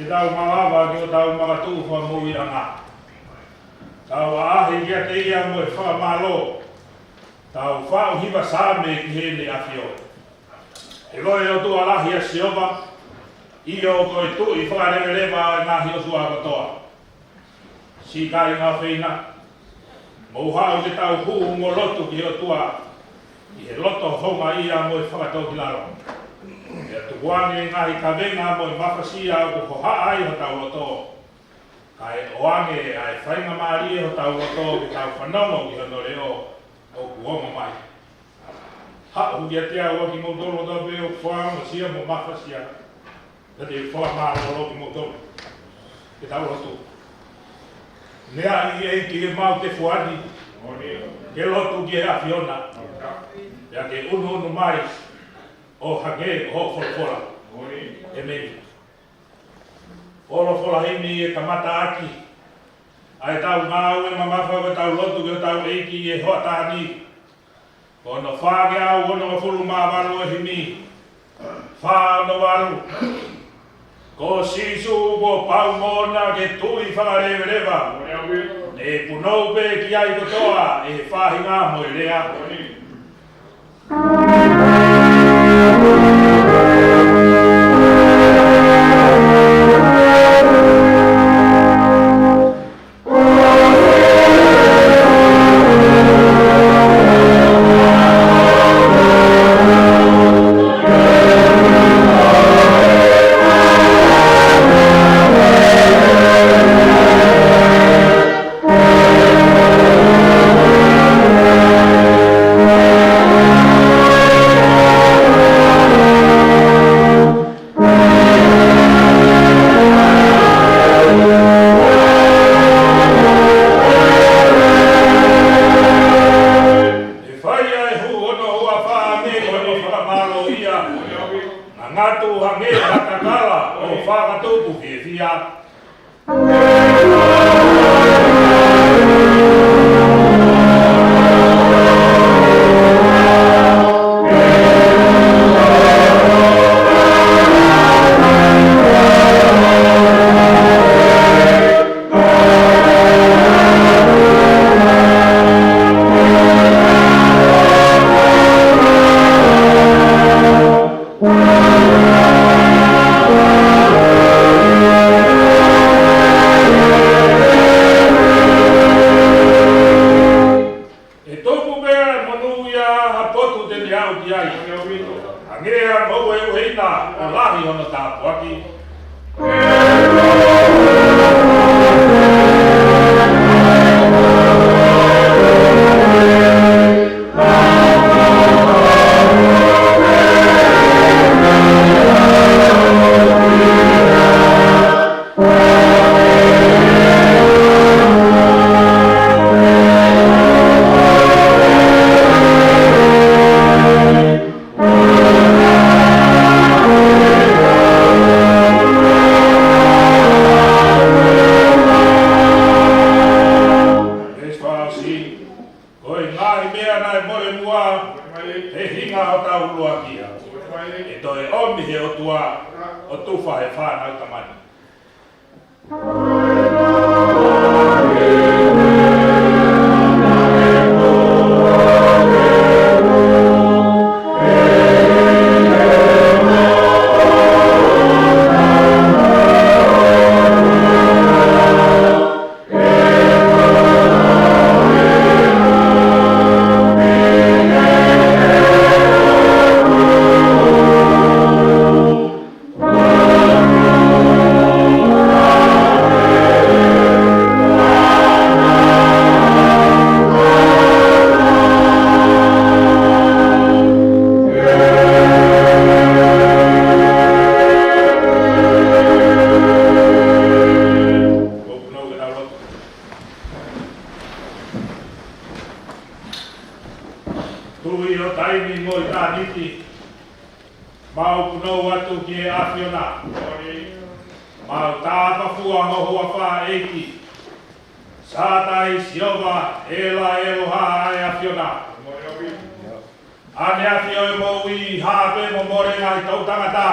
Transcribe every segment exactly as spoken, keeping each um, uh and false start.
Ke tau malava ki hotau makatuʻu fakamoʻuiʻanga. Tau ʻaʻahi kiate ia mo e fakamālō. Tau faʻu hiva Saame ki heʻene ʻAfio. He ko e ʻOtua lahi ʻa Sihova, ʻio ko e Tuʻi fakaleveleva ʻo e ngaahi ʻotua kotoa. Siʻi kāinga ʻofeina, mou haʻu ke tau hū mo lotu ki he ʻOtua ʻi he loto houngaʻia mo e fakatōkilalo. Pea tukuange e ngaahi kavenga mo e mafasia ʻoku hohaʻa ai hotau loto, kae ʻoange ʻa e faingamālie hotau loto ke tau fanongo ki hono leʻo ʻoku ongo mai. Haʻu kiate au ʻa kimoutolu kotoa pē ʻoku faʻa ongosia mo mafasia, pea te u fakamālōlō kimoutolu. Ke tau lotu. Meʻa ʻi he ʻEiki, mau tefuani ke lotu ki he ʻAfiona, pea ke ʻunuʻunu mai ʻo hangē ko hoʻo folofola. ʻEmeni. Folofola himi ʻe kamata ʻaki ʻa ʻetau ngāue mamafa ko ʻetau lotu ki hotau ʻEiki ʻi he hoʻatā ni. Ko hono fā ngeau onongofulu mā valu ʻo e himi. Fā ono valu. Ko Sīsū kuo pau moʻona ke Tuʻi fakaleveleva. Ne punou pē ki ai kotoa ʻe he faʻahinga mo e lea. ʻE fai ʻa e hū hono huafa mei hono fakamālō ia. Ngangatu hangē ha kakala ʻo fakatupu fiefia. ʻE tupu mei he monūʻia ha potu te ne aʻu ki ai. Hangē ha ngoue ueina ʻo lahi hono tāpuaki. Ko e ngaahi meʻa naʻe mole muʻa, he hinga hotau ʻuluaki ia, ʻe toe ʻomi he ʻOtua ʻo tufa he fānau tamani. Tuʻi ʻo taimi mo ʻitāniti, mau punou atu ki he ʻAfiona. Mau tāpafua ho huafa ʻEiki. Sātai Sihova, ʻEla ʻEloha ʻa e ʻAfiona. ʻAneafi ʻo e moʻui, hā pē mo mole ngaahi toʻutangata.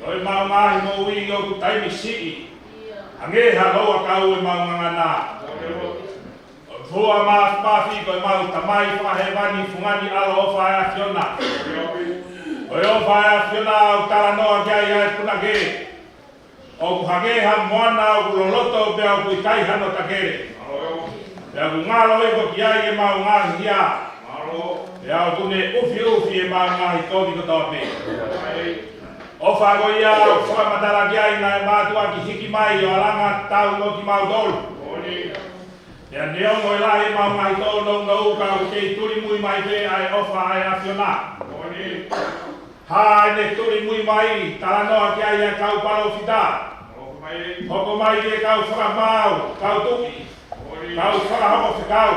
Ko ʻo ʻemau ngaahi moʻui ʻoku taimi siʻi, hangē ha louʻakau ʻemau ngangana. ʻOtua Māfimafi, ko ʻemau Tamai fakahēvani, fungani ʻaloʻofa ʻa e ʻAfiona. Ko e ʻofa ʻa e ʻAfiona ʻoku talanoa ki ai ʻa e punake, ʻoku hangē ha moana ʻoku loloto pea ʻoku ʻikai hano takele, pea ʻoku ngalo hifo ki ai ʻemau ngaahi hia, pea ʻoku ne ʻufiʻufi ʻemau ngaahi kovi kotoa pē. ʻOfa ko ia ʻoku fakamatala ki ai naʻe mātuʻaki hiki mai ʻo alanga tatau mo kimautolu. Pea neongo e lahi ʻemau ngaahi tōnounou, ka ʻoku kei tuli mui mai pē ʻa e ʻofa ʻa e ʻAfiona. Hā ʻene tuli mui mai, talanoa ki ai ʻa e kau palōfita, hoko mai ki he kau fakamaau, kau tuʻi, kau fakahoko fekau.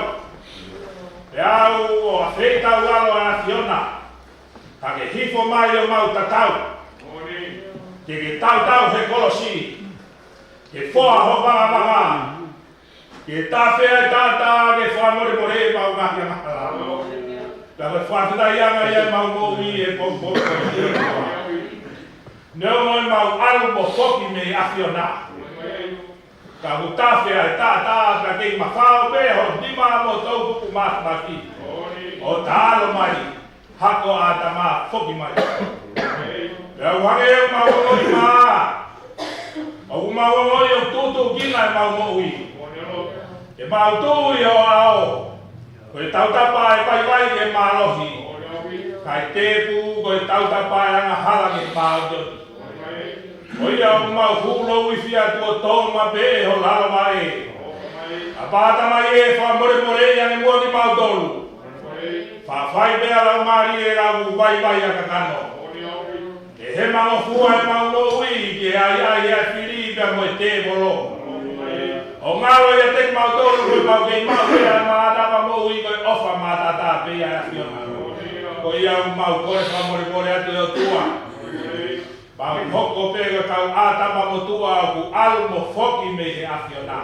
Pea ʻoku ʻafeitaulalo ʻa e ʻAfiona, ka ke hifo mai ʻo mau tatau, ke ke tautau he kolosi, ke foa ho vavava, ke tafe ʻa e taʻataʻa ke fakamolemole ʻemau ngaahi angahala. Pea ko e fakafetaʻiʻanga ia ʻemau moʻui he pongipongi ko eni. Neongo ʻemau ʻalu mo foki mei he ʻAfiona, ka ʻoku tafe ʻa e taʻataʻa pea kei mafao pē ho nima mo e toʻukupu māfimafi ʻo ta ʻalu mai, hako ʻa ʻĀtama foki mai. Pea ʻoku hangē ʻoku mau ongoʻi mā, ʻoku mau ongoʻi ʻoku tuʻutuʻu kina ʻemau moʻui. Ke mau tuʻu ʻi ho ʻao, ko e tautapa ʻa e vaivai ke mālohi, kae tepu ko e tautapa ʻa e angahala ke māʻoniʻoni. Ko ia ʻoku mau hū louifi atu ʻo tō mape ʻi ho lalo vaʻe, ʻa pāta mai ē, fakamolemoleʻi ange muʻa kimautolu. Faʻa fai pē ʻa e Laumālie ʻa e lau vaivai ʻa e kakano, ke hemangofua ʻemau moʻui ki he ʻaiʻai ʻa e fili pea mo e tēvolo. ʻO ngalo ʻiate kimautolu ko ʻemau kei maʻu pē ʻa e mānava moʻui ko e ʻofa mātātā pē ia ʻa e ʻAfiona. Ko ia ʻoku mau kole fakamolemole atu ʻe ʻOtua. Mau hoko pē ko e kau ʻĀtama motuʻa ʻoku ʻalu mo foki mei he ʻAfiona.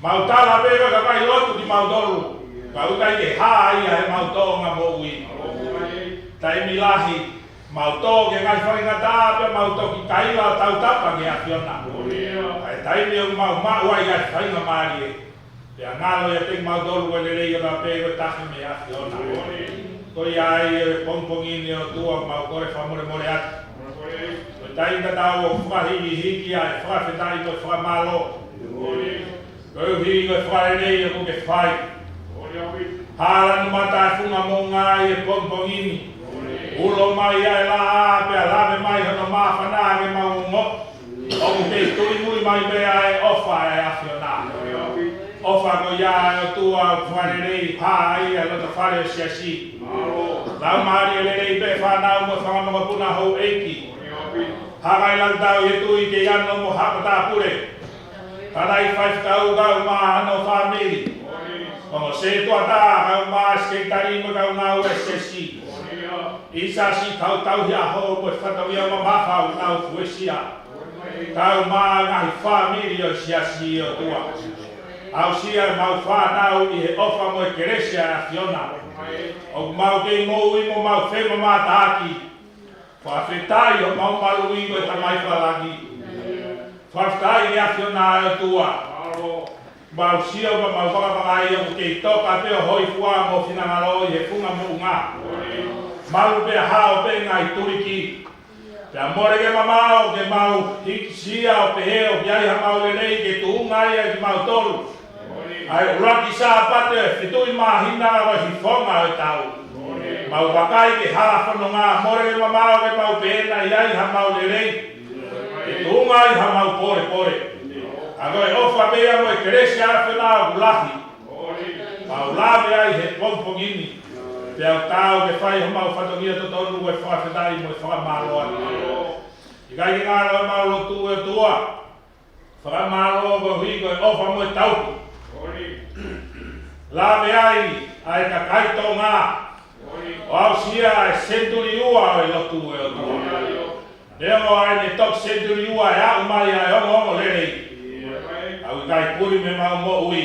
Mau tala pē ko e kakai lotu kimautolu, ka ʻoku ʻikai ke hā ia heʻemau tōʻonga moʻui. Taimi lahi mau tō ki he ngaahi faingataʻa pea mau toki kaila ʻo tautapa ki he ʻAfiona. Ka ʻi he taimi ʻoku mau maʻu ai ʻa e faingamālie, pea ngalo ʻiate kimautolu ko e lelei kotoa pē ko e tafe mei he ʻAfiona. Ko ia ai ʻi he pongipongi ni ʻOtua mau kole fakamolemole atu. Ko e taimi tatau ʻoku fakahikihiki ai ʻa e fakafetaʻi mo e fakamālō. Koeʻuhi ko e fakalelei ʻoku ke fai. Hala ni mata e funga moʻunga ʻi he pongipongi ni. Ulo mai ʻa e laʻā pea lave mai hono māfana ke mau ongoʻi ʻoku kei tuli mui mai pē ʻa e ʻofa ʻa e ʻAfiona. ʻOfa ko ia ʻa e ʻOtua ʻoku fakalelei, hā ai ʻa e loto fale ʻo e siasi. Laumālie lelei pē, fānau mo e fanga mokopuna, houʻeiki, hangailautau ʻi he tui kei ano mo hako tāpule, tangataʻeiki faifekau kaeʻumaʻā hono fāmili, ongo sētuata kaeʻumaʻā e sekelitali mo e kau ngāue ʻa e siasi, ʻi he siasi, kau tauhi ʻaho mo e fatongia mamafa ʻoku nau fuesia, kaeʻumaʻā e ngaahi fāmili ʻo e siasi ʻOtua. Aʻusia ʻemau fānau ʻi he ʻofa mo e kelesi ʻa e ʻAfiona. ʻOku mau kei moʻui mo mau femamataaki. Fakafetaʻi ʻo mau maluʻi ko e Tamai Fakalangi. Fakafetaʻi ʻe ʻAfiona ʻa e ʻOtua. Mau sio pea mau vakavakaiʻi ʻoku kei toka pē ʻo hōifua mo finangalo ʻi he funga moʻunga. Malu pea hao pē ngaahi tuliki. Pea mole ke mamao ke mau hikisia ʻo pehē ʻoku ʻi ai hamau lelei ke tuʻunga ai ʻa kimautolu. ʻA e ʻuluaki Sāpate ʻo e fitu ʻi māhina ʻo e hifonga ʻo e tau. Mau vakai ki he hala fononga, mole ke mamao ke mau pehē naʻe ʻi ai hamau lelei ke tuʻunga ai hamau polepole. Ka ko e ʻofa pē ia mo e kelesi ʻa e ʻAfiona ʻoku lahi. Mau lave ai he pongipongi ni. Pea ʻoku taau ke fai homau fatongia totonu ko e fakafetaʻi mo e fakamālō atu. ʻIkai ke ngalo ʻemau lotu ʻe ʻOtua. Fakamālō koeʻuhi ko e ʻofa mo e tauhi. Lave ai ʻa e kakai Tonga ʻo aʻusia ʻa e senituli ua ʻo e lotu ʻe ʻOtua. Neongo ʻa ʻene toki senituli ua ʻe aʻu mai ʻa e ongoongolelei, ka ʻoku ʻikai puli mei heʻemau moʻui.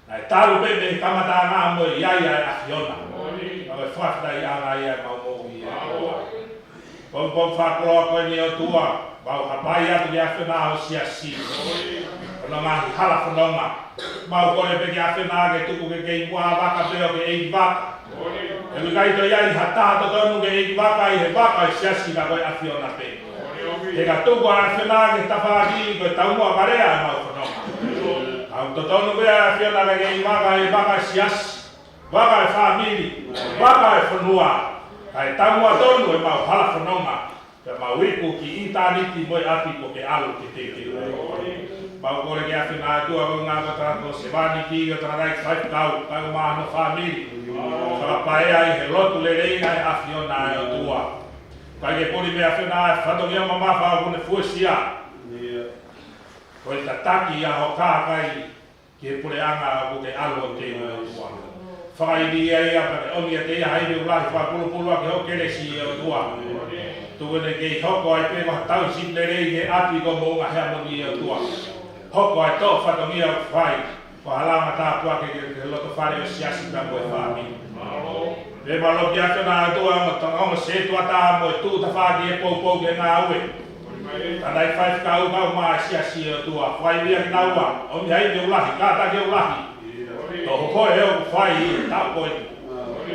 Naʻe talu pē mei he kamataʻanga mo e ʻi ai ʻa e ʻAfiona. Ka ko e fakafetaʻiʻanga ia ʻemau moʻui ʻe ʻOtua. Pongipongi fakakoloa ko eni ʻOtua, mau hapai atu ki he ʻAfiona ho siasi. Hono ngaahi hala fononga. Mau kole pē ki he ʻAfiona ke tuku ke kei muʻavaka pē ʻo ke ʻeikivaka. He ʻoku ʻikai toe ʻi ai ha taha totonu ke ʻeikivaka ʻi he vaka ʻo e siasi ka ko e ʻAfiona pē. He ka tuku ʻa e ʻAfiona ki he tafaʻaki ko e taumuʻa kalea ʻemau fononga. Ka ʻoku totonu pē ʻa e ʻAfiona ke kei vaka ʻi he vaka ʻo e siasi. Vaka ʻo e fāmili, vaka ʻo e fonua, kae taumuʻa tonu ʻemau hala fononga, pea mau iku ki ʻitāniti mo e ʻapi kuo ke ʻalu ke teuteu. Mau kole ki he ʻAfiona ʻOtua ko e ngaahi kau tangata ko Sevāniti, ko e tangataʻeiki faifekau, kae ʻumaʻā hono fāmili. Fakapaea ʻi he lotu lelei ʻa e ʻAfiona ʻe ʻOtua. Kae ke puli mei he ʻAfiona ʻa e fatongia mamafa ʻoku ne fuesia. Ko e tataki ʻa ho kakai ki he puleʻanga ʻoku ke ʻalu ʻo teuteu ʻOtua. Fakaivia ia pea ke ʻomi kiate ia ha ivi ʻoku lahi, fakapulupulu ʻaki hoʻo kelesi ʻe ʻOtua. Tuku ke ne kei hoko ai pē ko ha tauhi sipi lelei ki he ʻapi ko Moʻunga Heamoni ʻe ʻOtua. Hoko ai e toʻo fatongia ʻoku fai, ko ha langa tāpuaki ki he loto fale ʻo e siasi pea mo e fāmili. Pea mau lotu ki he ʻAfiona ʻOtua mo e tangata mo e sētuata mo e tuʻu tafaʻaki ʻe poupou ki he ngāue. Tangataʻeiki faifekau kae ʻumaʻā e siasi ʻe ʻOtua. Fakaivia kinaua, ʻomi ha ivi ʻoku lahi, kātaki ʻoku lahi. Toʻo hoko e ʻoku fai ʻi he taʻu ko eni.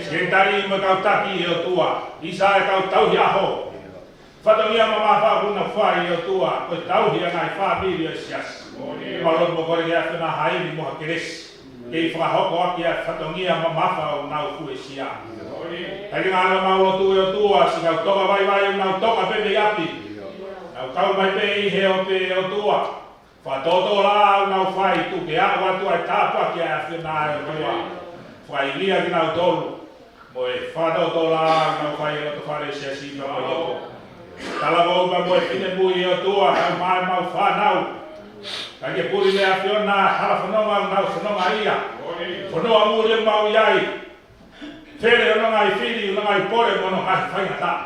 Sekelitali mo e kau taki ʻe ʻOtua. ʻIsa e kau tauhi ʻaho. Fatongia mamafa ʻoku nau fai ʻe ʻOtua, ko e tauhi ʻa e ngaahi fāmili ʻo e siasi. Mau lotu mo kole ki he ʻAfiona ha ivi mo ha kelesi. Kei fakahoko ʻaki ʻa e fatongia mamafa ʻoku nau fuesia. Kae ke ngalo mau lotu ʻe ʻOtua, siʻi kau toka vaivai ʻoku nau toka pē mei ʻapi. Nau kau mai pē ʻi he ope ʻe ʻOtua. Fakatōtōlaʻā ʻoku nau fai, tuku ke aʻu atu ʻa e tāpuaki ʻa e ʻAfiona ʻe ʻOtua. Fakaivia kinautolu. Mo e fakatōtōlaʻā ʻoku nau fai ʻi he loto fale ʻo e siasi pea mo e loto. Talavou pea mo e finemui ʻe ʻOtua, kae ʻumaʻā ʻemau fānau. Kae ke puli mei he ʻAfiona ʻa e hala fononga ʻoku nau fononga ia. Fonua muli ʻoku mau ʻi ai. Fele hono ngaahi fili, hono ngaahi pole, mo hono ngaahi faingataʻa.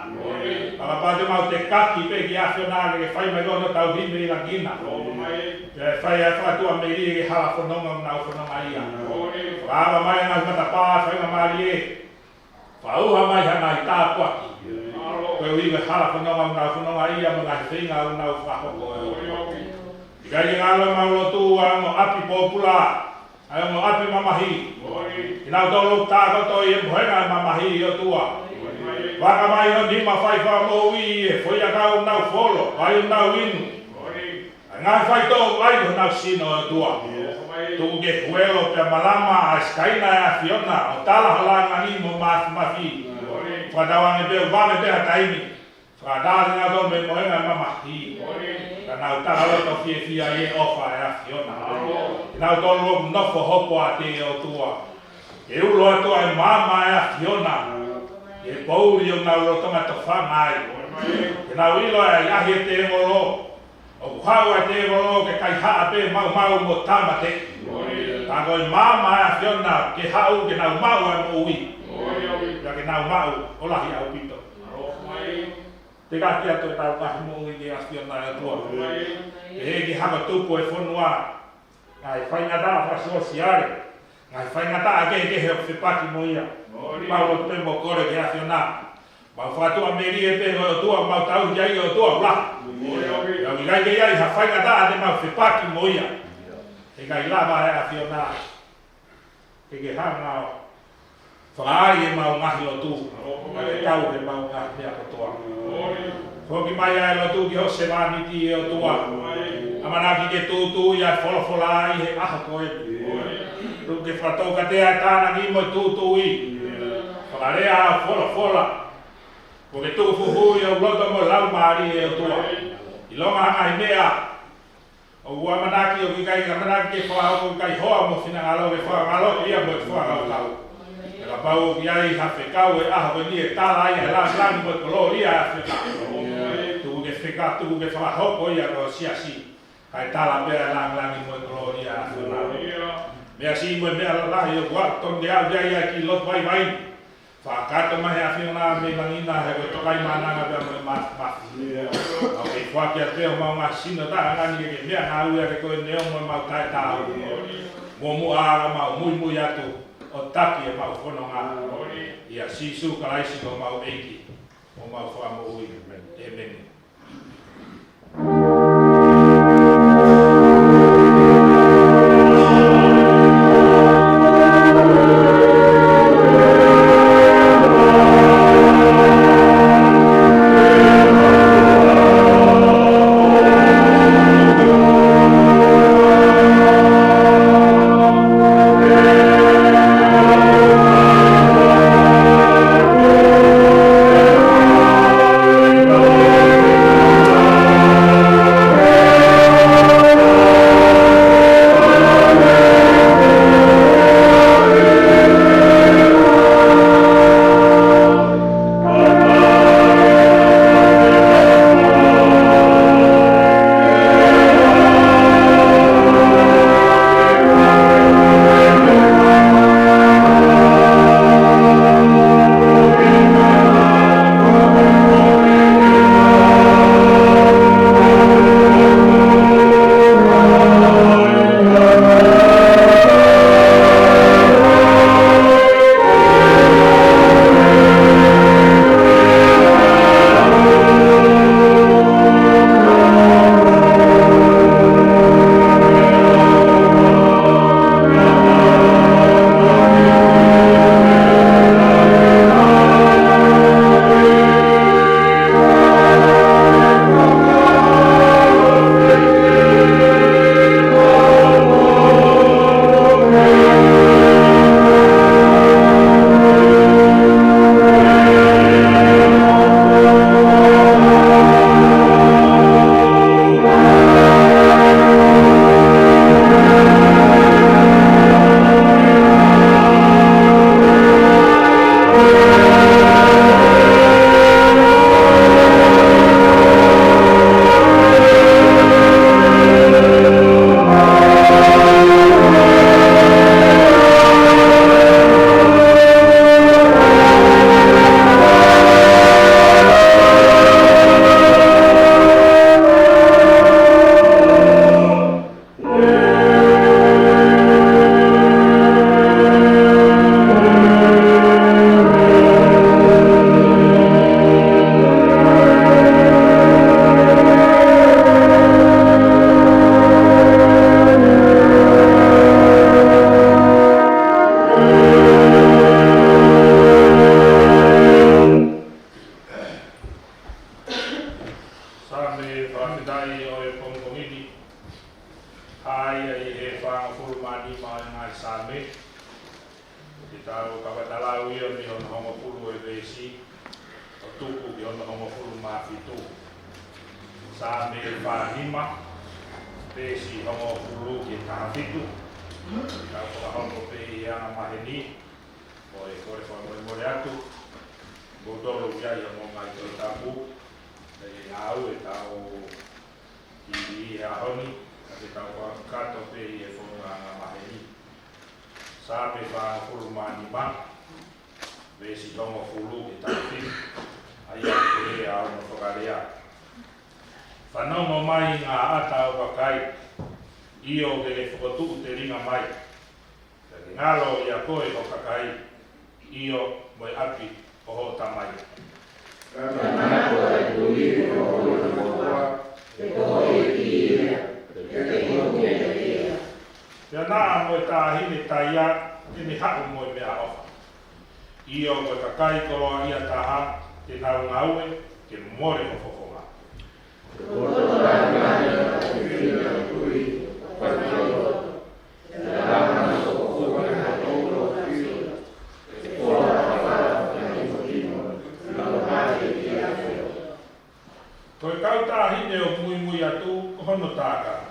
Ka kapau te mau tekaki pē ki he ʻAfiona ke ke fai mai hono tauhi mei langi na. Pea fai ʻa e fakatuʻamelie ki he hala fononga ʻoku nau fononga ia. Fakaava mai ʻa e ngaahi matapā faingamālie. Fakaʻuha mai ha ngaahi tāpuaki. Koeʻuhi ko e hala fononga ʻoku nau fononga ia mo e ngaahi feinga ʻoku nau fakahoko. ʻIkai ke ngalo mau lotu ʻa e ongo ʻapi pōpula, ʻa e ongo ʻapi mamahi. Kinautolu ʻoku tākoto ʻi he mohenga ʻo e mamahi ʻe ʻOtua. Vaka mai ho nima fai fakamoʻui ʻi he foʻiʻakau ʻoku nau folo, vai ʻoku nau inu. ʻA e ngaahi faitoʻo ʻoku ʻai honau sino ʻe ʻOtua. Tuku ke huelo pea malama ʻa e sikaina ʻa e ʻAfiona ʻo tala ho langilangi mo e māfimafi. Fakatauange pē ʻoku vave pē ha taimi. Fakatauange kinautolu mei he mohenga ʻo e mamahi. Ka nau tala loto fiefia ʻi he ʻofa ʻa e ʻAfiona. Kinautolu ʻoku nofo hopoate ʻe ʻOtua. Ke ulo atu ʻa e maama ʻa e ʻAfiona. Ke pouli ʻoku nau lolotonga tofanga ai. Ke nau ʻilo ʻa e ʻahiʻahi ʻa e tēvolo. ʻOku haʻu ʻa e tēvolo ke kaihaʻa pē maumau mo tāmateʻi. Ka ko e maama ʻa e ʻAfiona ke haʻu ke nau maʻu ʻa e moʻui. Pea ke nau maʻu ʻo lahi ʻaupito. Tekaki atu ʻetau ngaahi moʻui ki he ʻAfiona ʻe ʻOtua. Pehē ki he hako tupu ʻo e fonua. Ngaahi faingataʻa fakasōsiale. Ngaahi faingataʻa kehekehe ʻoku fepaki mo ia. Mau lotu pē mo kole ki he ʻAfiona. Mau fakatuʻamelie pē ʻOtua, mau tauhi ai ʻOtua ʻoku lahi. Pea ʻoku ʻikai ke ʻi ai ha faingataʻa te mau fepaki mo ia. He ʻikai lava ʻe he ʻAfiona ke ke hanga ʻo fakaʻai ʻemau ngaahi lotu, kae kau ʻemau ngaahi meʻa kotoa. Foki mai ʻa e lotu ki ho sevāniti ʻe ʻOtua. ʻAmanaki ke tūtūʻia ʻa e folofola ʻi he ʻaho ko eni. Tuku ke fakataukatea ʻa e tānaki mo e tūtūʻi. Fakalea ʻa e folofola. Kuo ke tuku fufuuʻi ʻa e loto mo e laumālie ʻe ʻOtua. ʻIlonga ha ngaahi meʻa ʻoku ʻamanaki ʻoku ʻikai ʻamanaki ke fakahoko, ʻikai hoa mo finangalo ke fakangaloʻi ia mo e fakakaukau. Pea kapau ʻoku ʻi ai ha fekau ʻi he ʻaho ko eni ʻe tala ai ʻa e langilangi mo e kolōlia ʻa e ʻAfiona. Tuku ke feka, tuku ke fakahoko ia ko e siasi. Kae tala pē ʻa e langilangi mo e kolōlia ʻa e ʻAfiona. Meʻa siʻi mo e meʻa lalahi ʻoku ʻalu tonu ke aʻu ki ai ʻa e kiʻi lotu vaivai. Fakakakato mai ʻe he ʻAfiona mei langi na he ko e tokaimaʻananga pea mo e māfimafi. ʻOku kei foaki atu pē homau ngaahi sino taʻengata ni ke ke meʻangāueʻaki koe neongo ʻemau taʻetaau. Muʻomuʻa ka mau muimui atu ʻo taki ʻemau fononga. ʻIa Sīsū Kalaisi ko homau ʻEiki mo homau Fakamoʻui. ʻĒmeni. Saame fakafetaʻi ʻo e pongipongi ni, ʻa ia ʻi he fāngofulu mā nima ʻo e ngaahi Saame. Te tau kaveinga lau ia mei hono hongofulu ʻo e veesi, ʻo tuku ki hono hongofulu mā fitu. Saame fā nima, veesi hongofulu ki he taha fitu. Tau fakahoko pē ʻi he anga maheni, ʻo e kole fakamolemole atu, mo tolo ia ʻi hono ngaahi Tohi Tapu, ʻe ngāue ʻetau ʻi he ʻaho ni, ka te tau kakato pē ʻi he founga anga maheni. Saame fāngofulu mā nima, veesi hongofulu ki he taha fitu, ʻa ia ʻoku pehē hono fakalea. Fanongo mai ngaahi ʻata ʻo e kakai, ʻio ke ke fokotuʻu telinga mai. Ka ke ngalo ʻia koe ho kakai, ʻio mo e ʻapi ʻo hoʻo tamai. Ka ke manako ʻa e tui ʻo hoʻo ʻOtua, he ko ho ʻEiki ia, pea ke hū kiate ia. Pea naʻa mo e taʻahine taia te ne haʻu mo e meʻaʻofa. ʻIo, ko e kakai koloaʻia taha te nau ngāue ke mole ho fofonga. Ko e kau taʻahine ʻoku muimui atu, ko hono tākanga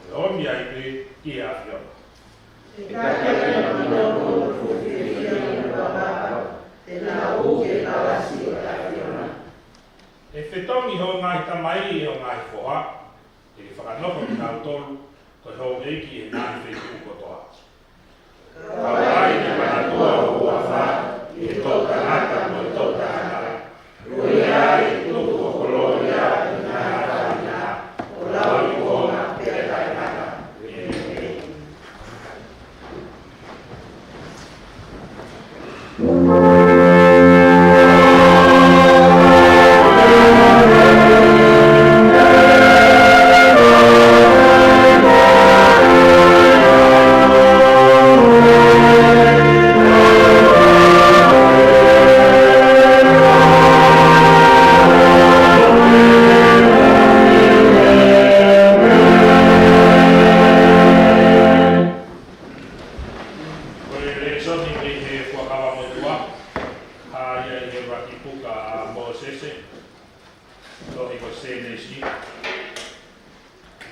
ʻoku ʻomi ai pē ki he ʻAfiona. He kakai ʻoku nau fuofua fiefia mo e papa, te nau hū ki he palasi ʻo e ʻAfiona. ʻE fetongi hoʻo ngaahi tamai ʻe hoʻo ngaahi foha, ʻe fakanofo kinautolu ko e houʻeiki ʻi he ngaahi feituʻu kotoa. Ka ʻi ai ʻe manatua ho huafa ʻi he toʻutangata mo e toʻutangata, ko ia ʻe tuku ho kolōlia ʻi he ngaahi taʻahine, ʻo lauikuonga pea taʻengata. ʻĒmeni.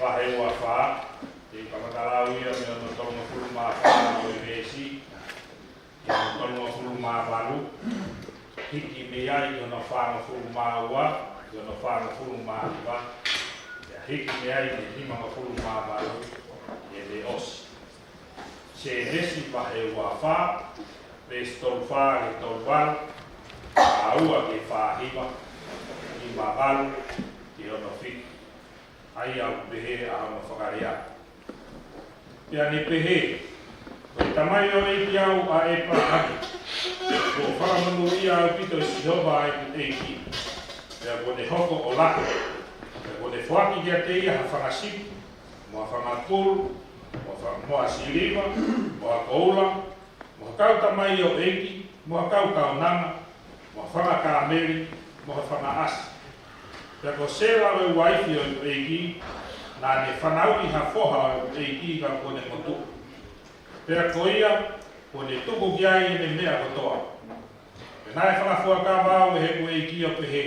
Vahe ua fā, te u kamata lau ia mei hono tolungofulu mā fā ʻo e veesi ki hono tolungofulu mā valu, hiki mei ai ki hono fāngofulu mā ua, ki hono fāngofulu mā hiva, pea hiki mei ai ki he nimangofulu mā valu, ʻi heʻene ʻosi. Sēnesi vahe ua fā, veesi tolu fā ki he tolu valu, fā ua ki he fā hiva, nima valu ki hono fitu. ʻA ia ʻoku pehē ʻa hono fakalea: Pea ne pehē, Ko e tamaioʻeiki au ʻa ʻĒpalahame, kuo fakamonūʻia ʻaupito ʻe Sihova ʻa ʻeku ʻeiki, pea kuo ne hoko ʻo lahi, pea kuo ne foaki kiate ia ha fanga sipi, mo ha fanga pulu, mo ha fa-, mo ha siliva, mo ha koula, mo ha kau tamaioʻeiki, mo ha kau kaunanga, mo ha fanga kāmeli, mo ha fanga ʻasi. Pea ko Sela ʻa e uaifi ʻo ʻeku ʻeiki, naʻa ne fanauʻi ha foha ʻo ʻeku ʻeiki ka kuo ne motuʻa. Pea ko ia, kuo ne tuku ki ai ʻene meʻa kotoa. Pea naʻe fakafuakava au ʻe heʻeku ʻeiki ʻo pehē,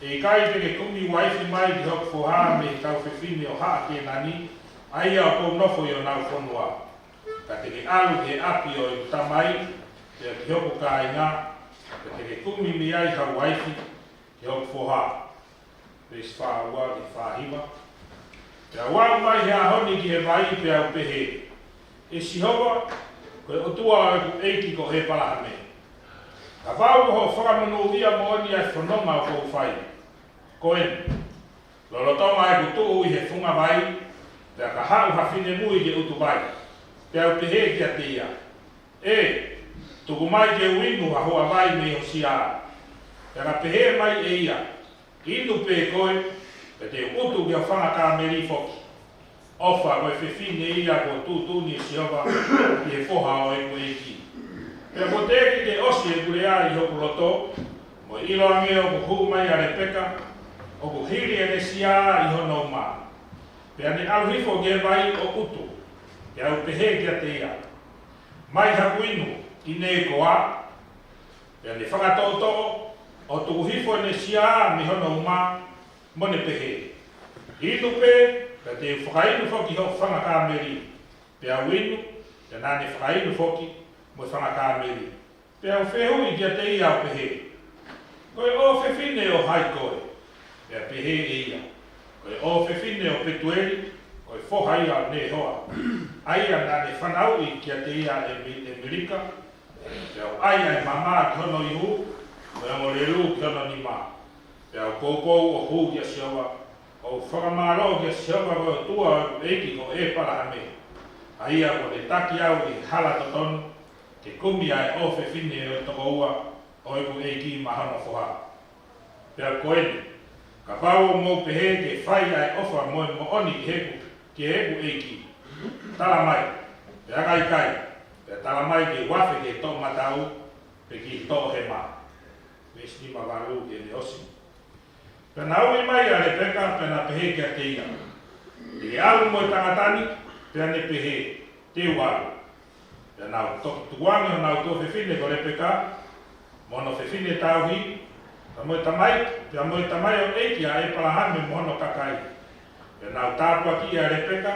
ʻE ʻikai te ke kumi uaifi mai ki hoku foha mei he kau fefine ʻo haʻa Kēnani, ʻa ia ʻoku ou nofo ʻi honau fonua. Ka te ke ʻalu ki he ʻapi ʻo ʻeku tamai, pea ki hoku kāinga, pea te ke kumi mei ai ha uaifi ki hoku foha. Veesi fā ua ki he fā hiva. Pea u aʻu mai he ʻaho ni ki he vai, pea u pehē, ʻE Sihova, ko e ʻOtua ʻo ʻeku ʻeiki ko ʻĒpalahame, kapau ko hoʻo fakamonūʻia moʻoni ʻa e fononga ʻoku ou fai, ko eni, lolotonga ʻeku tuʻu ʻi he funga vai, pea ka haʻu ha finemui ke utu vai, pea u pehē kiate ia, ʻE, tuku mai ke u inu ha hoʻa vai mei ho siā. Pea ka pehē mai ʻe ia, Inu pē koe, pea te u utu ki ho fanga kāmeli foki. ʻOfa ko e fefine ia kuo tuʻutuʻuni ʻe Sihova ki he foha ʻo ʻeku ʻeiki. Pea kuo teʻeki ke ʻosi ʻeku lea ʻi hoku loto, mo e ʻilo ange ʻoku hū mai ʻa Lepeka, ʻoku hili ʻene siā ʻi hono uma. Pea ne ʻalu hifo ki he vai ʻo utu, pea u pehē kiate ia, Mai haku inu, ʻi heʻene koa. Pea ne fakatoʻotoʻo, ʻo tuku hifo ʻene siā mei hono uma, mo ne pehē, Inu pē, pea te u fakainu foki ho fanga kāmeli. Pea u inu, pea naʻa ne fakainu foki mo e fanga kāmeli. Pea u fehuʻi kiate ia ʻo pehē, Ko e ʻofefine ʻo hai koe? Pea pehē ʻe ia, Ko e ʻofefine ʻo Petueli, ko e foha ia ʻo Nehoa, ʻa ia naʻa ne fanauʻi kiate ia ʻe Mi-, ʻe Milika. Pea u ʻai ʻa e mama ki hono ihu, mo e ongo lelu ki hono nima. Pea u poupou ʻo hū kia Sihova, ʻo u fakamālō kia Sihova ko e ʻOtua ʻo ʻeku ʻeiki ko ʻĒpalahame, ʻa ia kuo ne taki au ʻi he hala totonu, ke kumi ʻa e ʻofefine ʻo e tokoua ʻo ʻeku ʻeiki maʻa hono foha. Pea ko eni, kapau ʻoku mou pehē ke fai ʻa e ʻofa mo e moʻoni ki heʻeku, ki heʻeku ʻeiki, tala mai, pea ka ʻikai, pea tala mai ke u afe ki he toʻomataʻu, pe ki he toʻohema. Veesi nima valu ki heʻene ʻosi. Pea na ui mai ʻa Lepeka, pea na pehē kiate ia, Te ke ʻalu mo e tangata ni? Pea ne pehē, Te u ʻalu. Pea nau toki tukuange honau tuofefine ko Lepeka, mo hono fefine tauhi, pea mo e tamai, pea mo e tamaioʻeiki ʻa ʻĒpalahame mo hono kakai. Pea nau tāpuakiʻi ʻa Lepeka,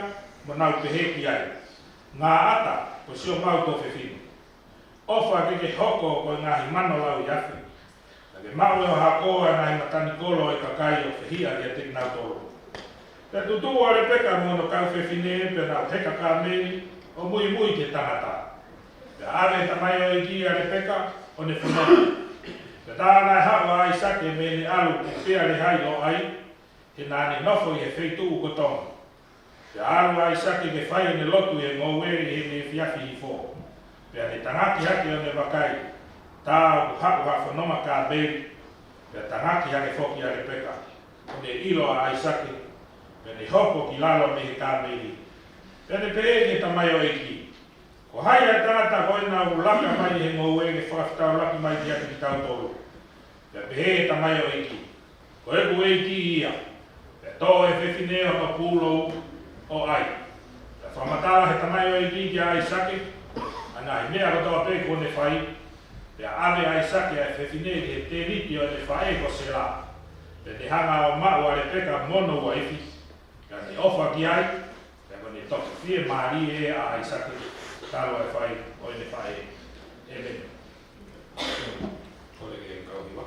mo nau pehē ki ai, Ngāʻata, ko siʻomau tuofefine. ʻOfa ke ke hoko ko e ngaahi mano lauiafe. Naʻa ke maʻu ʻe ho hako ʻa e ngaahi matanikolo ʻo e kakai ʻo fehiʻa kiate kinautolu. Pea tutuʻu ʻa Lepeka mo hono kau fefine, pea nau heka kāmeli ʻo muimui ki he tangata. Pea ʻave ʻe he tamaioʻeiki ʻa Lepeka ʻo ne fononga. Pea tā naʻe haʻu ʻa ʻAisake mei heʻene ʻalu ki Pea-lehai-lo-ʻai, he naʻa ne nofo ʻi he feituʻu ko Tonga. Pea ʻalu ʻa ʻAisake ke fai ʻene lotu ʻi he ngoue ʻi heʻene efiafi hifo. Pea ne tangaki hake ʻo ne vakai, tā ʻoku haʻu ha fononga kāmeli. Pea tangaki hake foki ʻa Lepeka, ʻo ne ʻilo ʻa ʻAisake, pea ne hopo ki lalo mei he kāmeli. Pea ne pehē ki he tamaioʻeiki, Ko hai ʻa e tangata ko ena ʻoku laka mai he ngoue ke fakafetaulaki mai kiate kitautolu? Pea pehē ʻe he tamaioʻeiki, Ko ʻeku ʻeiki ia. Pea toʻo ʻe he fefine hono pūlou ʻo ʻai. Pea fakamatala ʻe he tamaioʻeiki kia ʻAisake ʻa e ngaahi meʻa kotoa pē kuo ne fai. Pea ʻave ʻe ʻAisake ʻa e fefine ki he tēniti ʻo ʻene faʻē ko Sela. Pea ne hanga ʻo maʻu ʻa Lepeka mo hono uaifi. Ka ne ʻofa ki ai, pea ko ʻene toki fiemālie ʻa ʻAisake, talu ʻa e fai ʻo ʻene faʻē. ʻĒmeni. Kole ke kau hiva.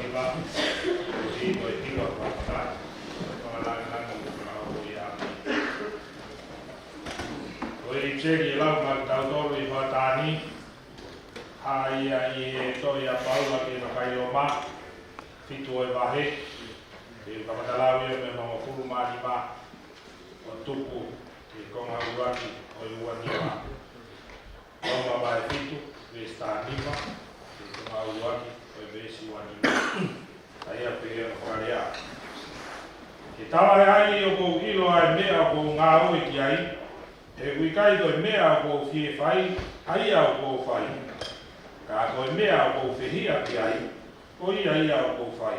Ko e tino ʻa e fakatātā. Ko e fakatātā ʻoku ʻikai ke ʻi ai. Ko e ʻipiseli ʻe lau maʻa kitautolu ʻi he hoʻatā ni, ʻa ia ʻi he tohi ʻa Paula ki he kakai Loma, fitu ʻo e vahe, ʻe kamata lau ia mei he hongofulu mā nima, ʻo tuku ki he konga ʻuluaki ʻo e ua nima. Loma vahe fitu, veesi taha nima, ki he konga ʻuluaki ʻo e veesi ua nima. ʻA ia pehē ʻa e fakalea: Ke talaʻehai ʻoku ou ʻilo ʻa e meʻa ʻoku ou ngāue ki ai, he ʻoku ʻikai ko e meʻa ʻoku ou fie fai ʻa ia ʻoku ou fai, ka ko e meʻa ʻoku ou fehiʻa ki ai, ko ia ia ʻoku ou fai.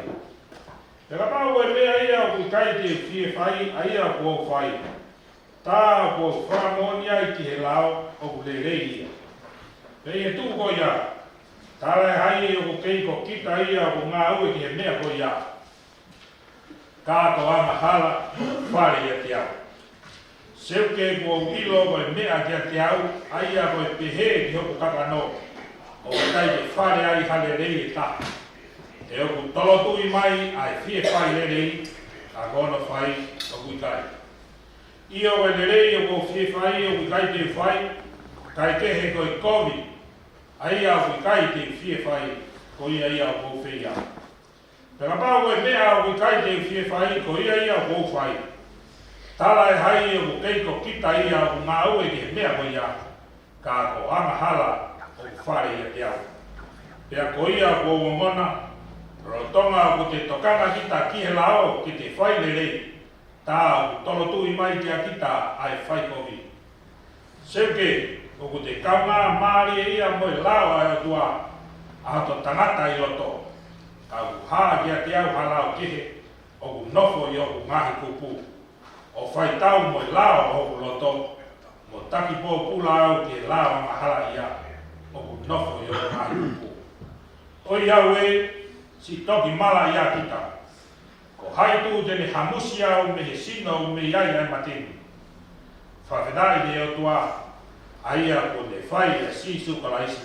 Pea kapau ko e meʻa ia ʻoku ʻikai te u fie fai ʻa ia ʻoku ou fai, tā ʻoku ou fakamoʻoni ai ki he lao ʻoku lelei ia. Pea ʻi he tuʻu ko ia, talaʻehai ʻoku kei ko kita ia ʻoku ngāue ki he meʻa ko ia, ka ko e angahala ʻoku fale ʻiate au. Seuke, ʻoku ou ʻilo ko e meʻa kiate au, ʻa ia ko e pehē ki hoku kakano, ʻoku ʻikai ke fale ai ha lelei ʻe taha. He ʻoku tolotuʻi mai ʻa e fie fai lelei, ka ko hono fai ʻoku ʻikai. ʻIo, ko e lelei ʻoku ou fie fai ʻoku ʻikai te u fai, kae kehe ko e kovi ʻa ia ʻoku ʻikai te u fie fai, ko ia ia ʻoku ou fehiʻa. Pea kapau ko e meʻa ʻoku ʻikai te u fie fai, ko ia ia ʻoku ou fai, talaʻehai ʻoku kei ko kita ia ʻoku ngāue ki he meʻa ko ia, ka ko e angahala ʻoku fale ʻiate au. Pea ko ia ʻoku ou ongona, lolotonga ʻoku te tokanga kita ki he lao ke te fai lelei, tā ʻoku tolotuʻi mai kiate kita ʻa e fai kovi. Seuke, ʻoku te kaungāmālieʻia mo e lao ʻa e ʻOtua ʻa hoto tangata ʻi loto, ka ʻoku hā kiate au ha lao kehe ʻoku nofo ʻi hoku ngaahi kupu, ʻo faitau mo e lao ʻo hoku loto, mo taki pōpula au ki he lao angahala ia ʻoku nofo ʻi hoku ngaahi kupu. ʻOiauē, siʻi toki malaʻia kita. Ko hai tuʻu te ne hamusi au mei he sino ʻoku mei ai ʻa e mate ni? Fakafetaʻi ki he ʻOtua, ʻa ia kuo ne fai ʻa Sīsū Kalaisi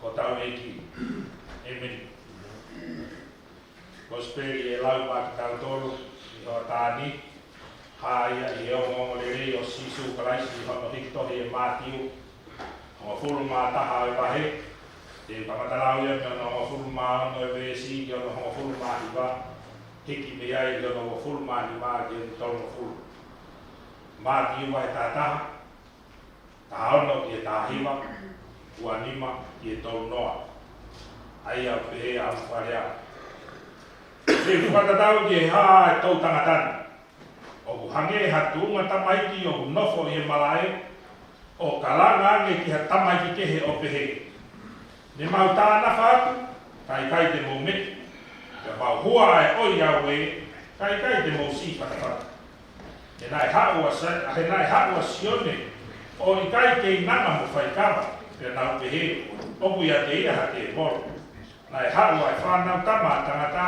ko hotau ʻEiki. ʻĒmeni. Kosipeli ʻe lau maʻa kitautolu ʻi he hoʻatā ni, hā ia ʻi he ongoongolelei ʻo Sīsū Kalaisi ʻi hono hiki tohi ʻe Mātiu, hongofulu mā taha ʻo e vahe, te u kamata lau ia mei hono hongofulu mā ono ʻo e veesi ki hono hongofulu mā hiva, hiki mei ai ʻi hono uofulu mā nima ki he tolungofulu. Mātiu vahe taha taha, taha ono ki he taha hiva, ua nima ki he tolu noa. ʻA ia ʻoku pehē ʻa e fakalea: Te u fakatatau ki he hā ʻa e toʻutangata ni, ʻoku hangē ha tuʻunga tamaiki ʻoku nofo ʻi he malaʻe, ʻo kalanga ange ki ha tamaiki kehe ʻo pehē, Ne mau tānafa atu, kae ʻikai te mou meʻa. Pea mau hua ʻa e ʻoiauē, kae ʻikai te mou siʻi fatafata. He naʻe haʻu ʻa Sa-, he naʻe haʻu ʻa Sione ʻo ʻikai keinanga mo faikava, pea nau pehē, ʻOku ʻiate ia ha tēvolo. Naʻe haʻu ʻa e Fānautama ʻa Tangata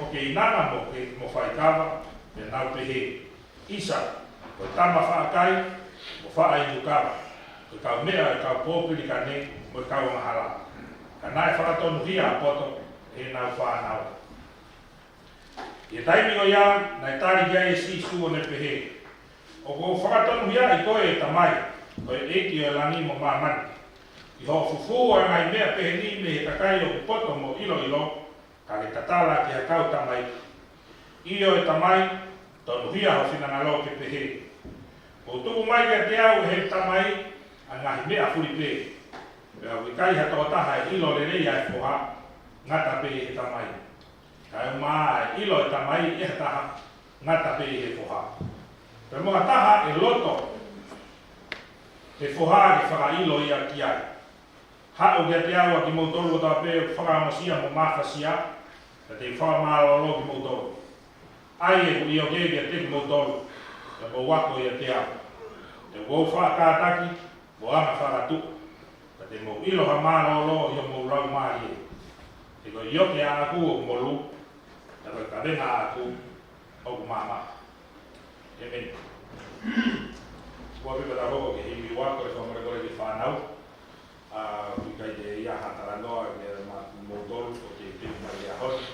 ʻo keinanga mo ke, mo faikava, pea nau pehē, ʻIsa, ko e tama faʻa kai mo faʻa inu kava, ko e kaumeʻa ʻo e kau pōpilikane mo e kau angahala. Ka naʻe fakatonuhia ʻa e poto ʻe heʻenau fānau. ʻI he taimi ko ia, naʻe tali ki ai ʻe Sīsū ʻo ne pehē, ʻOku ou fakatonuhiaʻi koe, ʻe Tamai, ko e ʻEiki ʻo e langi mo māmani, ʻi hoʻo fufū ʻa e ngaahi meʻa pehē ni mei he kakai ʻoku poto mo ʻiloʻilo, ka ke tatala ki ha kau tamaiki. ʻIo, ʻe Tamai, tonuhia ho finangalo ke pehē. Kuo tuku mai kiate au ʻe he Tamai ʻa e ngaahi meʻa fuli pē, pea ʻoku ʻikai ha tokotaha ʻe ʻilo lelei ʻa e Foha, ngata pē ʻi he Tamai. Kae ʻumaʻā ʻa e ʻilo ʻa e Tamai ʻe ha taha, ngata pē ʻi he Foha. Pea mo ha taha ʻe loto he Foha ke fakaʻilo ia ki ai. Haʻu kiate au ʻa kimoutolu kotoa pē ʻoku fakaongosia mo mafasia, ka te u fakamālōlō kimoutolu. ʻAi ʻeku ʻioke kiate kimoutolu, pea mou ako ʻiate au. He ʻoku ou faʻa kātaki mo anga fakatuʻa, ka te mou ʻilo ha mālōlō ʻi homou laumālie. He ko e ʻioke ʻaʻaku ʻoku molu, pea ko e kavenga ʻaʻaku ʻoku maʻamaʻa. ʻĒmeni. Kuo pau ke tau hoko ki he himi ua, ko e fakamolemole ki he fānau. ʻA, ʻoku ʻikai te u ʻai ha talanoa ke maʻa kimoutolu, ʻoku teuteu mai he ʻaho ni.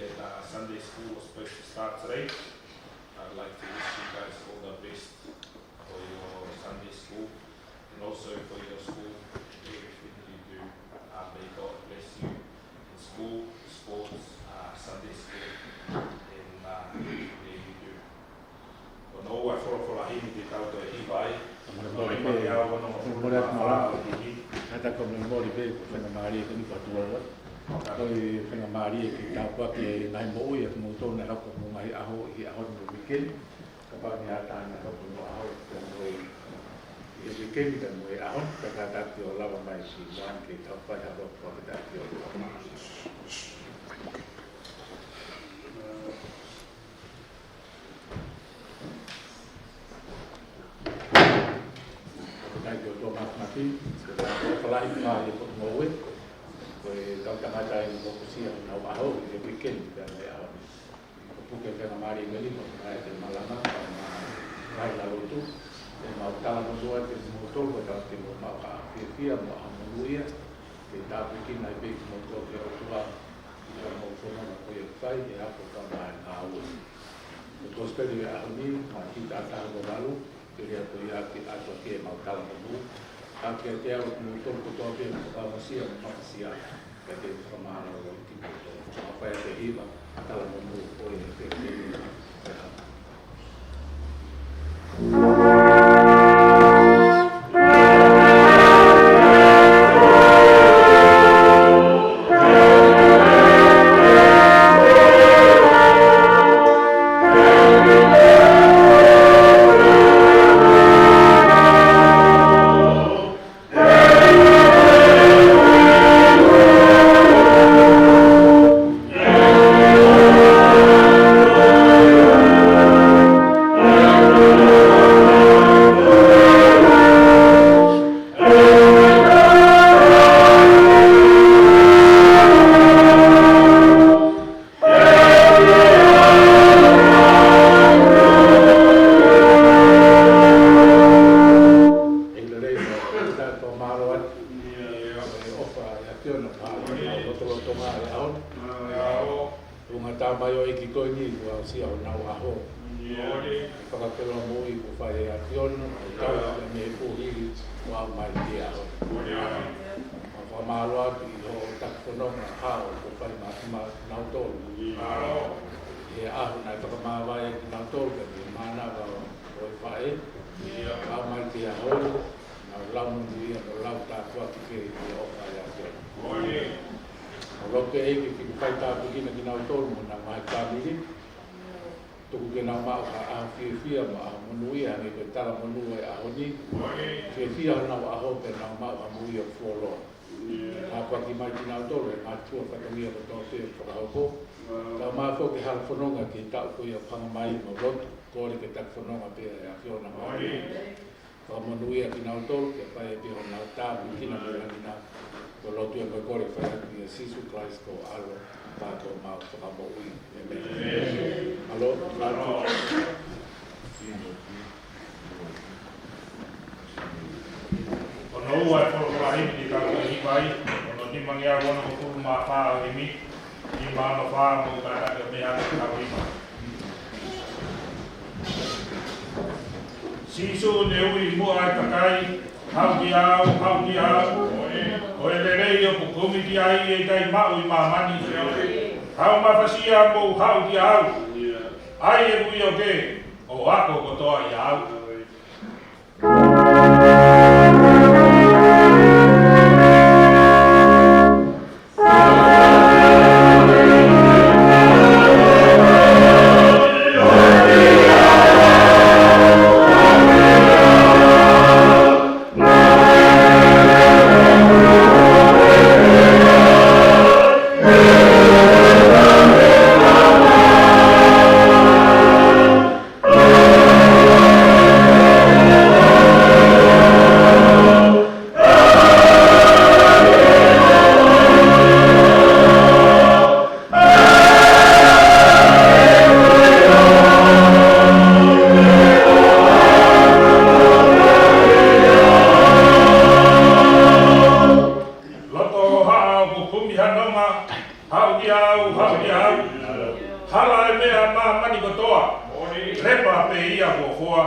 That, uh, Sunday school was supposed to start today. I'd like to wish you guys all the best for your Sunday school and also for your school, everything you do. Uh, may God bless you in school, sports, uh, Sunday school, and, uh, everything that you do. Ko hono ua e folofola himi te tau toe hiva ai. Ko e himi ʻe ono nofo mā fā ʻo e himi. Naʻa tau kole mo e moli pē, ko e faingamālie ko eni kuo tuʻu ai. Ko e faingamālie ke tāpuakiʻi e ngaahi moʻui ʻa kimoutolu naʻe hoko ʻi he ngaahi ʻaho, ʻi he ʻaho ni mo e uike ni. Kapau naʻe ʻi ai ha taha naʻe hoko ʻi he ʻaho, pea mo e, ʻi he uike ni, pea mo e ʻaho ni, ka kātaki ʻo lava mai ki muʻa ke tau fai ha lotu fakatakimuʻa. Ko e ʻEiki ʻOtua Māfimafi, ko e ʻOtua falaʻi fā ʻi he potungāue, ko e kau tangata ʻi he mokusia ʻo honau ʻaho, ʻi he uike ni, pea mo e ʻaho ni. Ko e puke faingamālie ko eni, ko e ngaahi ʻete malanga, pea mo e ngaahi lotu, ʻemau talamonū atu kiate kimoutolu, ko e tau ke mou maʻu ha fiefia mo ha monūʻia, ke tāpuekina ai pē kimoutolu ʻe he ʻOtua, ʻi heʻemau fononga ko ia ʻoku fai, ʻi he ako pea mo e ngāue. Ko e kosipeli ʻo e ʻaho ni, Mātiu taha taha mo valu, pea ko ia ke ʻoatu ʻaki ʻemau talamonū. Ka kiate au kimoutolu kotoa pē ʻoku fakaongosia mo makasia, pea te u fakamālō ʻi kimoutolu. Mau fai ʻa e hiva, ʻa e talamonū ʻo e fefine. ʻEiki lelei, mau fakamālō atu ʻi he ʻofa ʻa e ʻAfiona ʻoku hā ʻi hotau lotolotonga he ʻaho ni. Ko e ngaahi tamaioʻeiki ko eni kuo aʻusia honau ʻaho. Fakafeʻiloaki moʻui kuo fai ʻe he ʻAfiona, ʻo tau ia mei he kuohili ʻo aʻu mai ki he ʻaho ni. Mau fakamālō atu ʻi hoʻo taki fononga hao kuo fai maʻa kinautolu. ʻI he ʻaho naʻe fakamāvae ai kinautolu, pea mei he mānava ʻo e faʻē, ʻo aʻu mai ki he ʻaho ni, nau lau monūʻia, nau lau tāpuaki ki he ʻofa ʻa e ʻAfiona. Mau lotu ʻEiki ke ke fai tāpuekina kinautolu mo honau ngaahi fāmili. Tuku ke nau maʻu ha ʻaho fiefia mo ha ʻaho monūʻia, hangē ko e talamonū ʻo e ʻaho ni. Fiefia honau ʻaho pea nau maʻu ha moʻui ʻoku fuoloa. Tāpuakiʻi mai kinautolu ʻe he mātuʻa fatongia kotoa pē ʻoku fakahoko. Kae ʻumaʻā foki e hala fononga ki he taʻu ko ia ʻoku hanga mai, mau lotu, kole ke taki fononga pē ʻa e ʻAfiona mai. Fakamonūʻia kinautolu, ke fai pē honau tāpuekina mo e ʻuhinga. Ko e lotu eni ko e kole fai atu ʻia Sīsū Kalaisi ko ho ʻAlo, pea ko homau Fakamoʻui. ʻĒmeni. ʻAlo, ʻalu. Ko hono ua e folofola himi te tau toe hiva ai, ko hono nimangeau onongofulu mā fā ʻo e himi. Nima ono fā, mou kātaki ʻo meʻa atu ki he kau himi. Sīsū naʻe ui muʻa ʻa e kakai, haʻu kiate au, haʻu kiate au, ko e lelei ʻoku kumi ki ai ʻa e ʻikai maʻu ʻi māmani. Haʻu mafasia mou haʻu kiate au, ʻa ia ʻoku ʻio ke, ʻo ako kotoa ʻiate au. Hala e meʻa ʻa māmani kotoa. Lepa pē ia kuo foa.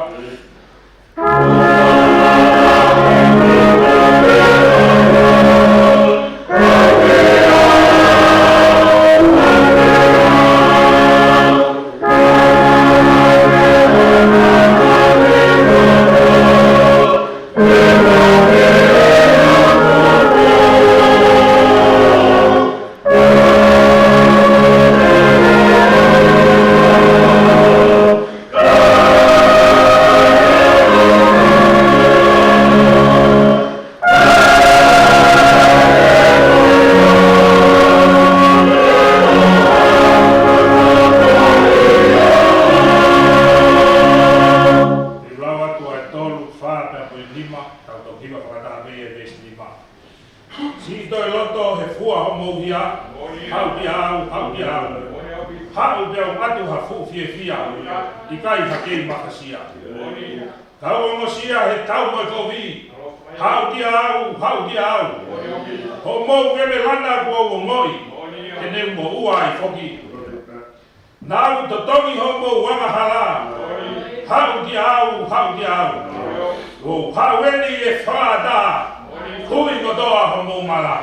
Te u lau atu ʻa e tolu, fā, pea mo e nima, tau toki hiva fakataha pē ʻi he veesi nima. Siʻi toe loto he fua hoʻomou hia, haʻu kia au, haʻu kia au. Haʻu pea u ʻatu ha fuʻu fiefia, ʻikai ha kei mafasia. Kau ongosia he tau mo e kovi, haʻu kia au, haʻu kia au. Hoʻomou keve lana kuo u ongoʻi, te ne u moʻua ai foki. Naʻa ku totongi hoʻomou angahala, haʻu kia au, haʻu kia au. Kuo u haʻu eni ʻi he fakaʻatā, hui kotoa hoʻomou mala.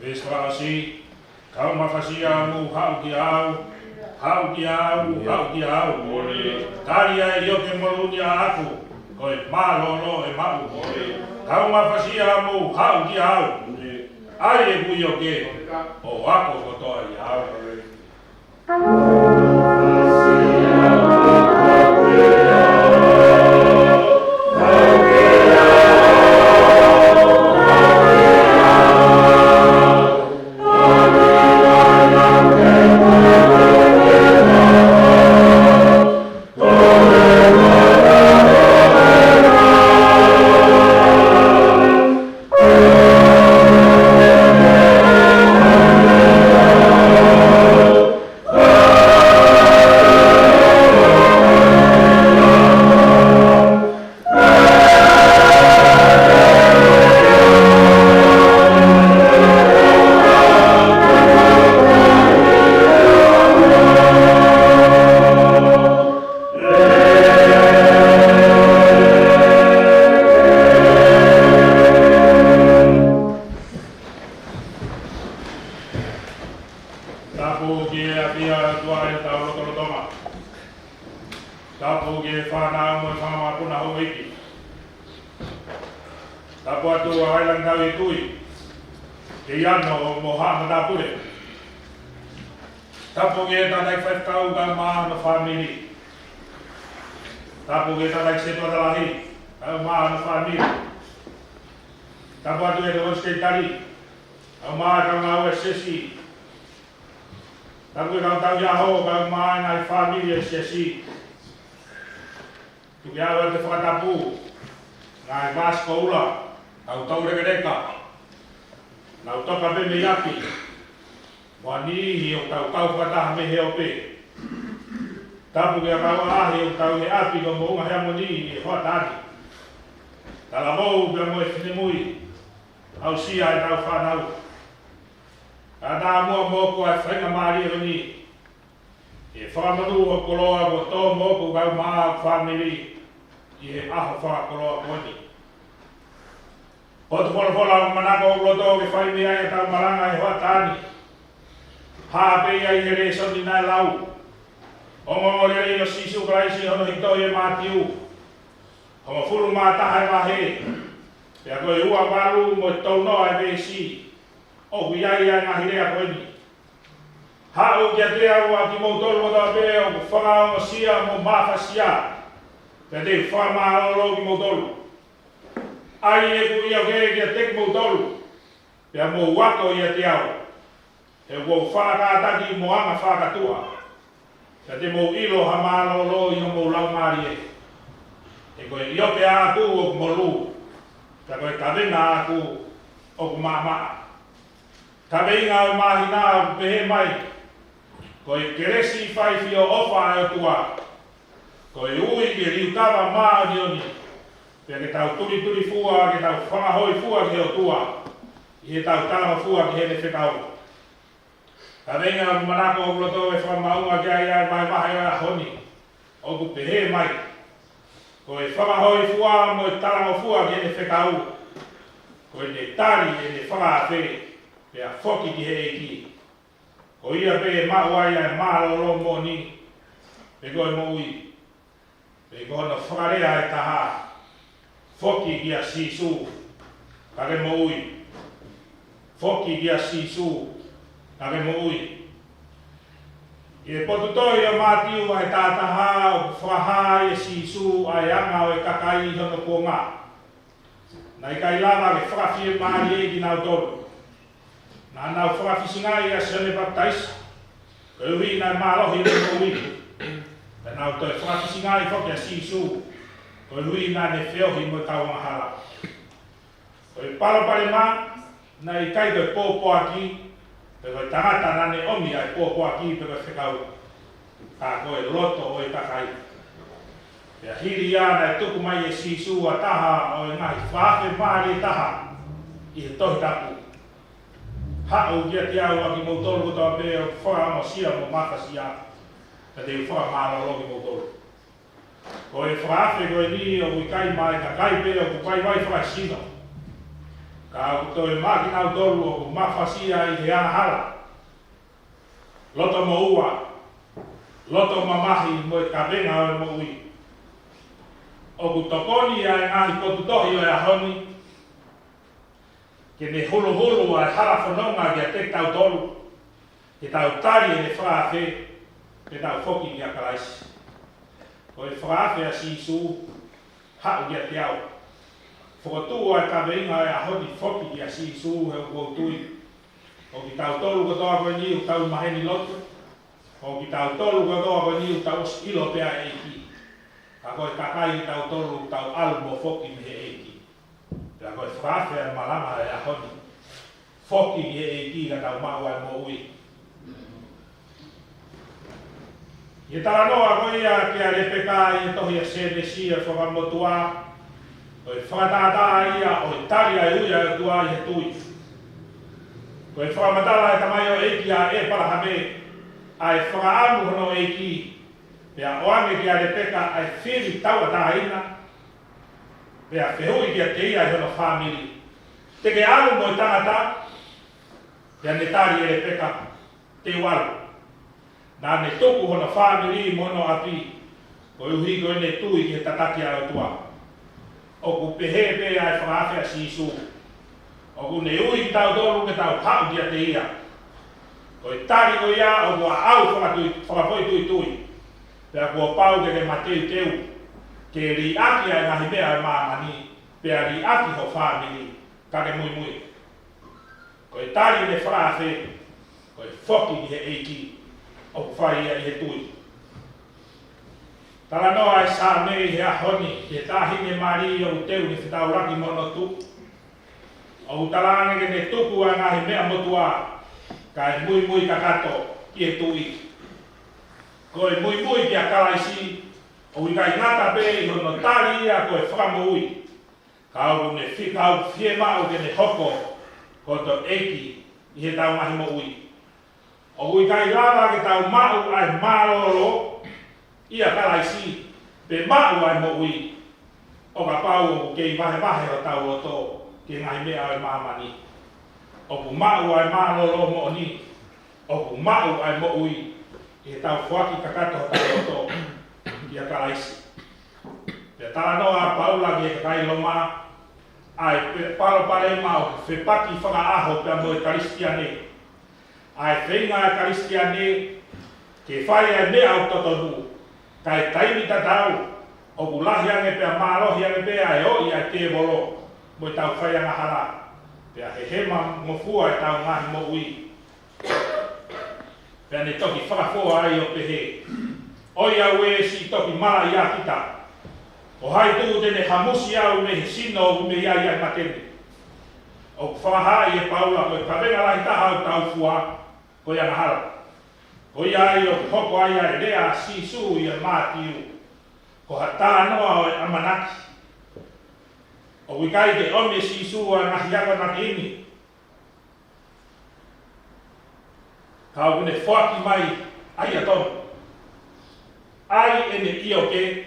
Veesi fakaʻosi, kau mafasia mou haʻu kia au, haʻu kia au, haʻu kia au. Tali ʻa e ʻioke mo e luni ʻaʻaku, ko e mālōlō ʻe maʻu. Kau mafasia mou haʻu kia au, ʻai ʻeku ʻioke, ʻo ako kotoa ʻia au. Tapu ki he ʻafio ʻa e ʻOtua ʻi hotau lotolotonga. Tapu ki he fānau mo e fanga mokopuna houʻeiki. Tapu atu ʻa Hailangitau ʻi he tui. Ke ʻi ai hoʻomo haʻa matāpule. Tapu ki he tangataʻeiki faifekau kae ʻumaʻā hono fāmili. Tapu ki he tangataʻeiki setuata lahi kae ʻumaʻā hono fāmili. Tapu atu ki he tokoni sekelitali kae ʻumaʻā e kau ngāue siasi. Tapu ki he kau tauhi ʻaho kae ʻumaʻā e ngaahi fāmili ʻo e siasi. Tuku ke u ʻoatu e fakatapu ki he ngaahi vāsikoula, tau tau lekeleka, nau toka pē mei ʻapi, mo ha niʻihi ʻoku tau kau fakataha mei he ope. Tapu ki he kau ʻaʻahi ʻoku tau ʻi he ʻapi ko Moʻunga Heamoni ʻi he hoʻatā ni. Talavou pea mo e finemui, aʻusia ʻetau fānau. Kae ʻatā muʻa moʻoku ʻa e faingamālie ko eni ke fakamonū ho koloa kuo tō moʻoku kae ʻumaʻā ho fāmili ʻi he ʻaho fakakoloa ko eni. Potu folofola ʻoku manako hoku loto ke fai mei ai ʻetau malanga he hoʻatā ni. Hā pē ia ʻi he lēsoni naʻe lau. Ongoongolelei ʻo Sīsū Kalaisi hono hiki tohi ʻe Mātiu. Hongofulu mā taha e vahe. Pea ko e ua valu mo e tolu noa e veesi. ʻOku ʻi ai ʻa e ngaahi lea ko eni. Haʻu kiate au ʻa kimoutolu kotoa pē ʻoku fakaongosia mo mafasia, pea te u fakamālōlō kimoutolu. ʻAi ʻeku ʻioke kiate kimoutolu, pea mou ako ʻiate au, he ʻoku ou faʻa kātaki mo anga fakatuʻa, pea te mou ʻilo ha mālōlō ʻi homou laumālie. He ko e ʻioke ʻaʻaku ʻoku molū, pea ko e kavenga ʻaʻaku ʻoku maʻamaʻa. Kaveinga ʻo e māhina ʻoku pehē mai: Ko e kelesi faifio ʻofa ʻa e ʻOtua, ko e ui ke liukava māʻoniʻoni, pea ke tau tulitulifua, ke tau fakahōifua ki he ʻOtua ʻi heʻetau talangofua ki heʻene fekau. Kaveinga ʻoku manako ʻoku loto ke fakamaʻunga ki ai ʻa e vahevahe ʻo e ʻaho ni, ʻoku pehē mai: Ko e fakahōifua mo e talangofua ki heʻene fekau, ko ʻene tali ʻene fakaafe, pea foki ki he ʻEiki. Ko ia pē ʻe maʻu ai ʻa e mālōlō moʻoni, pe ko e moʻui. Pe ko hono fakalea ʻe taha: Foki kia Sīsū, ka ke moʻui. Foki kia Sīsū, ka ke moʻui. ʻI he potu tohi ʻo Mātiu vahe taha taha, ʻoku fakahā ai ʻe Sīsū ʻa e anga ʻo e kakai ʻi hono kuonga. Naʻe ʻikai lava ke fakafiemālieʻi kinautolu. Naʻa nau fakafisingaʻi ʻa Sione Papitaiso koeʻuhi naʻe mālohi ʻene moʻui, pea nau toe fakafisingaʻi foki ʻa Sīsū koeʻuhi naʻa ne feohi mo e kau angahala. Ko e palopalema naʻe ʻikai ko e pōpoaki pe ko e tangata naʻa ne ʻomi ʻa e pōpoaki pe ko e fekau, ka ko e loto ʻo e kakai. Pea hili ia naʻe tuku mai ʻe Sīsū ʻa e taha ʻo e ngaahi fakaafe mālie taha ʻi he Tohi Tapu: Haʻu kiate au ʻa kimoutolu kotoa pē ʻoku fakaongosia mo mafasia, pea te u fakamālōlō kimoutolu. Ko e fakaafe ko eni ʻoku ʻikai maʻa e kakai pē ʻoku vaivai fakasino, ka ʻoku toe maʻa kinautolu ʻoku mafasia ʻi he angahala, loto moʻua, loto mamahi mo e kavenga ʻo e moʻui. ʻOku tokoni ʻa e ngaahi potu tohi ʻo e ʻaho ni ke ne huluhulu ʻa e hala fononga kiate kitautolu, ke tau tali ʻene fakaafe, ke tau foki kia Kalaisi. Ko e fakaafe ʻa Sīsū: Haʻu kiate au. Fokotuʻu ʻa e kaveinga ʻo e ʻaho ni, Foki kia Sīsū, he ʻoku ou tui ʻoku kitautolu kotoa ko eni ʻoku tau maheni lotu, ʻoku kitautolu kotoa ko eni ʻoku tau ʻosi ʻilo pē ʻa e ʻEiki. Ka ko e kakai kitautolu ʻoku tau ʻalu mo foki mei he ʻEiki. Pea ko e fakaafe ʻa e malanga ʻo e ʻaho ni: Foki ki he ʻEiki ka tau maʻu ʻa e moʻui. ʻI he talanoa ko ia kia Lepeka ʻi he tohi ʻa Sēnesi ʻa e Fuakava Motuʻa, ko e fakatātā ia ʻo e tali ʻa e ui ʻa e ʻOtua ʻi he tui. Ko e fakamatala ʻa e tamaioʻeiki ʻa ʻĒpalahame ʻa e fakaʻamu hono ʻeiki, pea ʻoange kia Lepeka ʻa e fili tauʻatāina, pea fehuʻi kiate ia ʻe hono fāmili: Te ke ʻalu mo e tangata? Pea ne tali ʻe Lepeka: Te u ʻalu. Naʻa ne tuku hono fāmili mo hono ʻapi, koeʻuhi ko ʻene tui ki he tataki ʻa e ʻOtua. ʻOku pehē pē ʻa e fakaafe ʻa Sīsū. ʻOku ne ui kitautolu ke tau haʻu kiate ia. Ko e tali ko ia ʻoku aʻau fakatui-, fakafoʻituitui. Pea kuo pau ke ke mateuteu ke liʻaki ʻa e ngaahi meʻa ʻo e māmani, pea liʻaki ho fāmili, ka ke muimui. Ko e tali ʻene fakaafe, ko e foki ki he ʻEiki, ʻoku fai ia ʻi he tui. Talanoa ʻa e Saame ʻi he ʻaho ni ki he taʻahine mali ʻoku teu ke fetaulaki mo hono tuʻi. ʻOku talaange ke ne tuku ʻa e ngaahi meʻa motuʻa, kae muimui kakato ki he tuʻi. Ko e muimui kia Kalaisi, ʻoku ʻikai ngata pē ʻi hono tali ia ko e Fakamoʻui, ka ʻoku ne fika ʻoku fiemaʻu ke ne hoko ko hoto ʻEiki ʻi heʻetau ngaahi moʻui. ʻOku ʻikai lava ke tau maʻu ʻa e mālōlō ʻia Kalaisi, pe maʻu ʻa e moʻui, ʻo kapau ʻoku kei vahevahe hotau loto ki he ngaahi meʻa ʻo e māmani. ʻOku maʻu ʻa e mālōlō moʻoni, ʻoku maʻu ʻa e moʻui, ʻi heʻetau foaki kakato hotau loto kia Kalaisi. Pea talanoa ʻa Paula ki he kakai Loma, ʻa e pe-, palopalema ʻoku fepaki fakaʻaho pea mo e Kalisitiane. ʻa e feinga ʻa e Kalisitiane ke fai ʻa e meʻa ʻoku totonu, kae taimi tatau, ʻoku lahi ange pea mālohi ange pē ʻa e ʻoʻi ʻa e tēvolo mo ʻetau fai angahala, pea hehema ngofua ʻetau ngaahi moʻui. Pea ne toki fakafō ai ʻo pehē, ʻOiauē, ʻoku siʻi toki malaʻia kita. Ko hai tuku te ne hamusi au mei he sino ʻoku mei ai ʻa e mate ni? ʻOku fakahā ʻe Paula ko e kavenga lahi taha ʻoku tau fua, ko e angahala. Ko ia ai ʻoku hoko ai ʻa e lea ʻa Sīsū ʻia Mātiu, ko ha talanoa ʻo e ʻamanaki. ʻOku ʻikai ke ʻomi ʻe Sīsū ʻa e ngaahi akonaki ni, ka ʻoku ne foaki mai ʻa ia tonu. ʻAi ʻene ʻioke,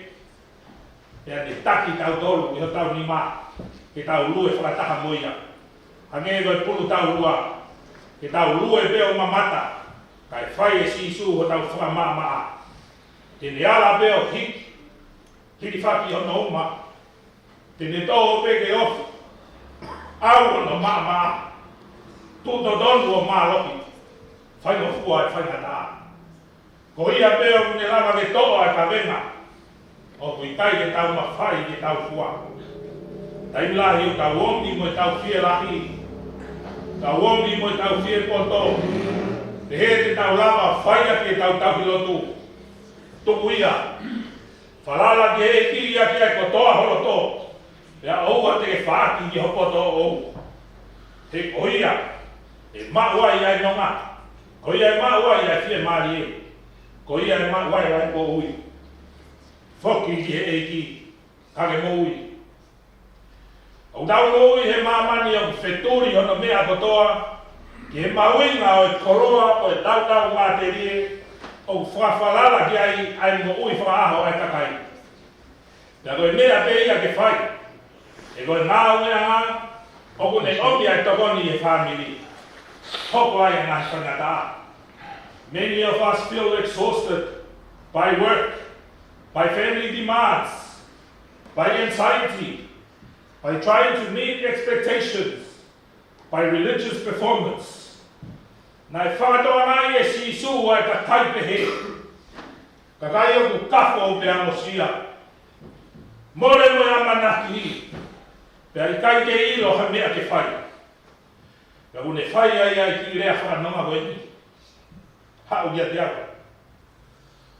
pea ne taki kitautolu ʻi hotau nima, ke tau lue fakataha mo ia. Hangē ko e pulu taulua, ke tau lue pē ʻo mamata, kae fai ʻe Sīsū hotau fakamaʻamaʻa. Te ne ala pē ʻo hiki, hilifaki hono uma, te ne tō pē ke ofi, ʻau hono maʻamaʻa, tuʻu totonu ʻo mālohi, faingofua ʻa e faingataʻa. Ko ia pē ʻoku ne lava ke toʻo ʻa e kavenga, ʻoku ʻikai ke tau mafai ke tau fua. Taimi lahi ʻoku tau omi mo ʻetau fielahi, tau omi mo ʻetau fiepoto, pehē te tau lava fai ʻaki ʻetau tauhi lotu. Tuku ia, falala ki he ʻEiki ʻaki ʻa e kotoa ho loto, pea ʻoua te ke faʻaki ki ho poto ʻoʻou. He ko ia ʻe maʻu ai ʻa e nonga, ko ia ʻe maʻu ai ʻa e fiemālie, ko ia ʻe maʻu ai ʻa e moʻui. Foki ki he ʻEiki, ka ke moʻui. ʻOku tau moʻui he māmani ʻoku fetuli hono meʻa kotoa ki he mahuʻinga ʻo e koloa ʻo e tautau matelie, ʻoku fakafalala ki ai ʻa e moʻui fakaʻaho ʻa e kakai. Pea ko e meʻa pē ia ke fai, he ko e ngāueʻanga ʻoku ne ʻomi ʻa e tokoni ʻi he fāmili, hoko ai ʻa e ngaahi faingataʻa. Many of us feel exhausted by work, by family demands, by anxiety, by trying to meet expectations, by religious performance. Naʻe fakatokangaʻi ʻe Sīsū ʻa e kakai pehē, kakai ʻoku kafo pea mosia, mole mo e ʻamanaki, pea ʻikai ke ʻilo ha meʻa ke fai. Pea ʻoku ne fai ai ʻa e kiʻi lea fakanonga ko eni, Haʻu kiate au.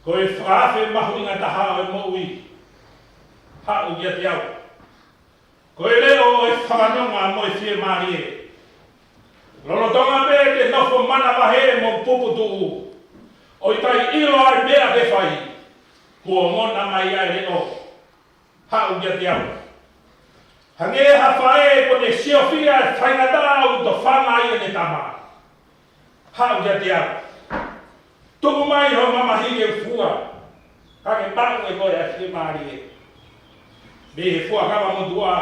Ko e fakaafe mahuʻinga taha ʻo e moʻui, Haʻu kiate au. Ko e leʻo ʻo e fakanonga mo e fiemālie. Lolotonga pē te nofo manavahē mo puputuʻu, ʻo ʻikai ʻilo ʻa e meʻa ke fai, kuo ongona mai ʻa e leʻo, Haʻu kiate au. Hangē ha faʻē kuo ne siofia ʻa e faingataʻa ʻoku tofanga ai ʻene tama, Haʻu kiate au. Tuku mai ho mamahi ke u fua, ka ke maʻu ʻe koe ʻa e fiemālie. Mei he Fuakava Motuʻa,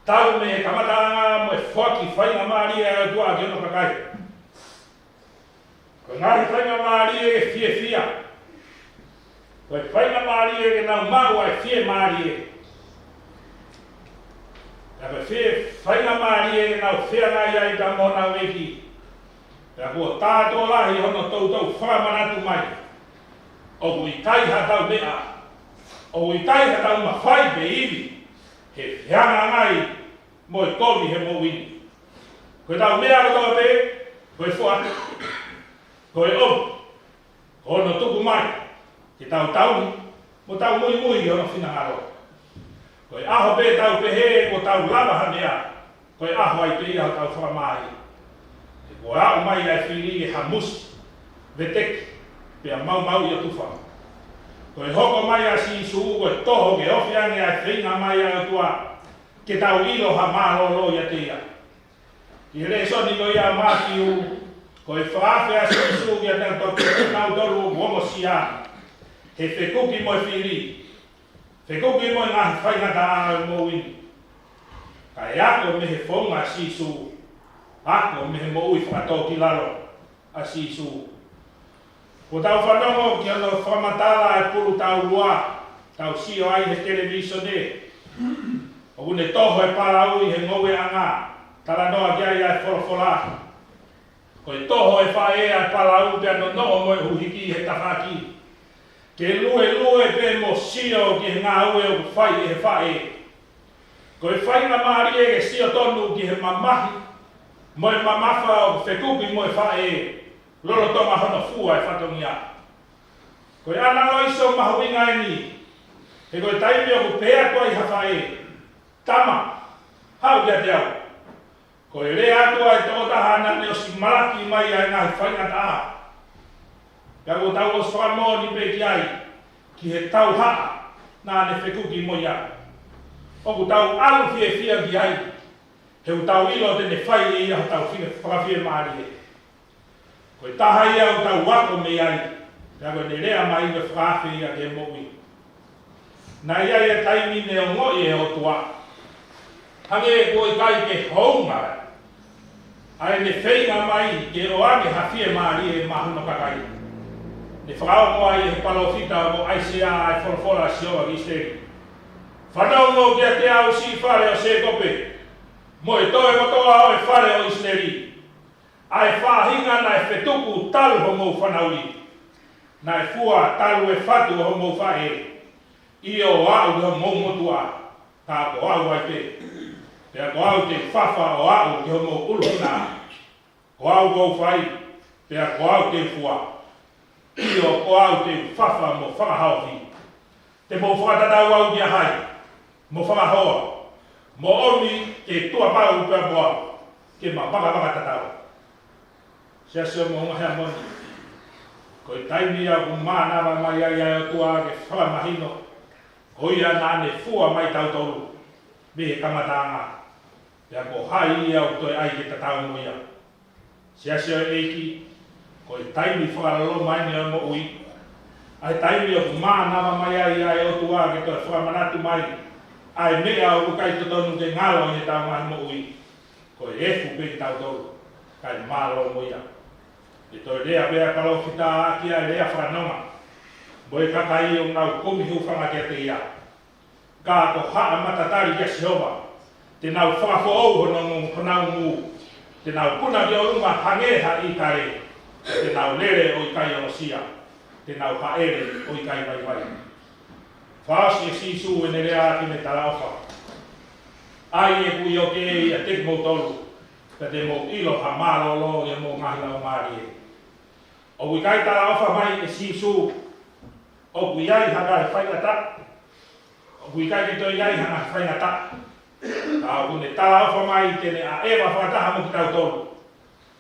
tau mei he kamataʻanga mo e foaki faingamālie ʻa e ʻOtua ki hono kakai. Ko e ngaahi faingamālie ke fiefia, ko e faingamālie ke nau maʻu ʻa e fiemālie. Pea ko e fie-, faingamālie ke nau feangai ai pea mo honau ʻEiki. Pea kuo tātō lahi hono toutou fakamanatu mai, ʻoku ʻikai haʻatau meʻa, ʻoku ʻikai haʻatau mafai pe ivi, he fehangahangai mo e kovi he moʻui ni. Ko ʻetau meʻa kotoa pē, ko e foaki, ko e ʻomi, ko hono tuku mai ke tau tauhi mo tau muimui ki hono finangalo. Ko e ʻaho pē tau pehē kuo tau lava ha meʻa, ko e ʻaho ai pē ia hotau fakamaaʻi. He kuo aʻu mai ʻa e fili ke hamusi, veteki, pea maumauʻi ʻo tufa. Ko e hoko mai ʻa Sīsū ko e toho ke ofi ange ʻa e feinga mai ʻa e ʻOtua ke tau ʻilo ha mālōlō ʻiate ia. ʻI he lēsoni ko ia ʻa Mātiu, ko e fakaafe ʻa Sīsū kiate kinautolu ʻoku ongosia, he fekuki mo e fili, fekuki mo e ngaahi faingataʻa ʻo e moʻui ni. Kae ako mei he founga ʻa Sīsū, ako mei he moʻui fakatōkilalo ʻa Sīsū. Kuo tau fanongo ki hono fakamatala ʻa e pulu taulua, tau sio ai he televīsone. ʻOku ne toho e palaui he ngoueʻanga, talanoa ki ai ʻa e folofola. Ko e toho ʻo e faʻē ʻa e palaú, pea nonoʻo mo e ʻuhiki he tafaʻaki. Ke luelue pē mo sio ki he ngāue ʻoku fai ʻe he faʻē. Ko e faingamālie ke sio tonu ki he mamahi mo e mamafa ʻoku fekuki mo e faʻē, lolotonga hono fua e fatongia. Ko e ʻanalōsi mahuʻinga eni, he ko e taimi ʻoku pehē atu ai ha faʻē, "Tama, haʻu kiate au." Ko e lea atu ʻa e tokotaha naʻa ne ʻosi malaki mai ʻa e ngaahi faingataʻa. Pea ʻoku tau ʻosi fakamoʻoni pē ki ai, ki he tauhaʻa naʻa ne fekuki mo ia. ʻOku tau ʻalu fiefia ki ai, he ʻoku tau ʻilo te ne fai ʻe ia hotau fie-, fakafiemālie. Ko e taha ia ʻoku tau ako mei ai, pea ko ʻene lea mai ko e fakaafe ia ki he moʻui. Naʻe ʻi ai e taimi ne ongoʻi ʻe he ʻOtua, hangē kuo ʻikai ke hounga ʻa ʻene feinga mai ke ʻoange ha fiemālie maʻa hono kakai. Ne fakaongo ai ʻe he palōfita ko ʻAisea ʻa e folofola ʻa Sihova ki ʻIsileli: "Fanongo kiate au, siʻi fale ʻo Sēkope, mo e toe kotoa ʻo e fale ʻo ʻIsileli. ʻA e faʻahinga naʻe fetuku talu homou fanauʻi, naʻe fua talu e fatu ʻo homou faʻē. ʻIo, ʻo aʻu ki homou motuʻa, ka ko au ai pē. Pea ko au te u fafa ʻo aʻu ki homou ʻuluhina. Ko au ʻoku ou fai, pea ko au te u fua. ʻIo, ko au te u fafa mo fakahaofi. Te mou fakatatau au kia hai, mo fakahoa, mo ʻomi ke tuʻapau pea mo au, ke ma vakavakatatau." Siasi ʻo Moʻunga Heamoni, ko e taimi ia ʻoku mānava mai ai ʻa e ʻOtua ke fakamahino, ko ia naʻa ne fua mai tautolu mei he kamataʻanga, pea ko hai ia ʻoku toe ʻai ke tatau mo ia. Siasi ʻo e ʻEiki, ko e taimi fakaloloma eni ʻo e moʻui, ʻa e taimi ʻoku mānava mai ai ʻa e ʻOtua ke toe fakamanatu mai ʻa e meʻa ʻoku ʻikai totonu ke ngalo ʻi heʻetau ngaahi moʻui. Ko e efu pē kitautolu, kae mālō mo ia. ʻE toe lea pē ʻa e palōfita ʻaki ʻa e lea fakanonga mo e kakai ʻoku nau kumi hūfanga kiate ia. Ka ko haʻa matatali kia Sihova, te nau fakafoʻou honau ngū, honau ngū. Te nau puna ki ʻolunga hangē ha ʻīkale. Te nau lele ʻo ʻikai ʻosia. Te nau haʻele ʻo ʻikai vaivai. Fakaʻosi ʻe Sīsū ʻene lea ʻaki ʻene talaʻofa: "ʻAi ʻeku ioke ʻiate kimoutolu, pea te mou ʻilo ha mālōlō ʻi homou ngaahi laumālie." ʻOku ʻikai talaʻofa mai ʻe Sīsū ʻoku ʻi ai ha ngaahi faingataʻa. ʻOku ʻikai ke toe ʻi ai ha ngaahi faingataʻa. Ka ʻoku ne talaʻofa mai te ne ʻaʻeva fakataha mo kitautolu,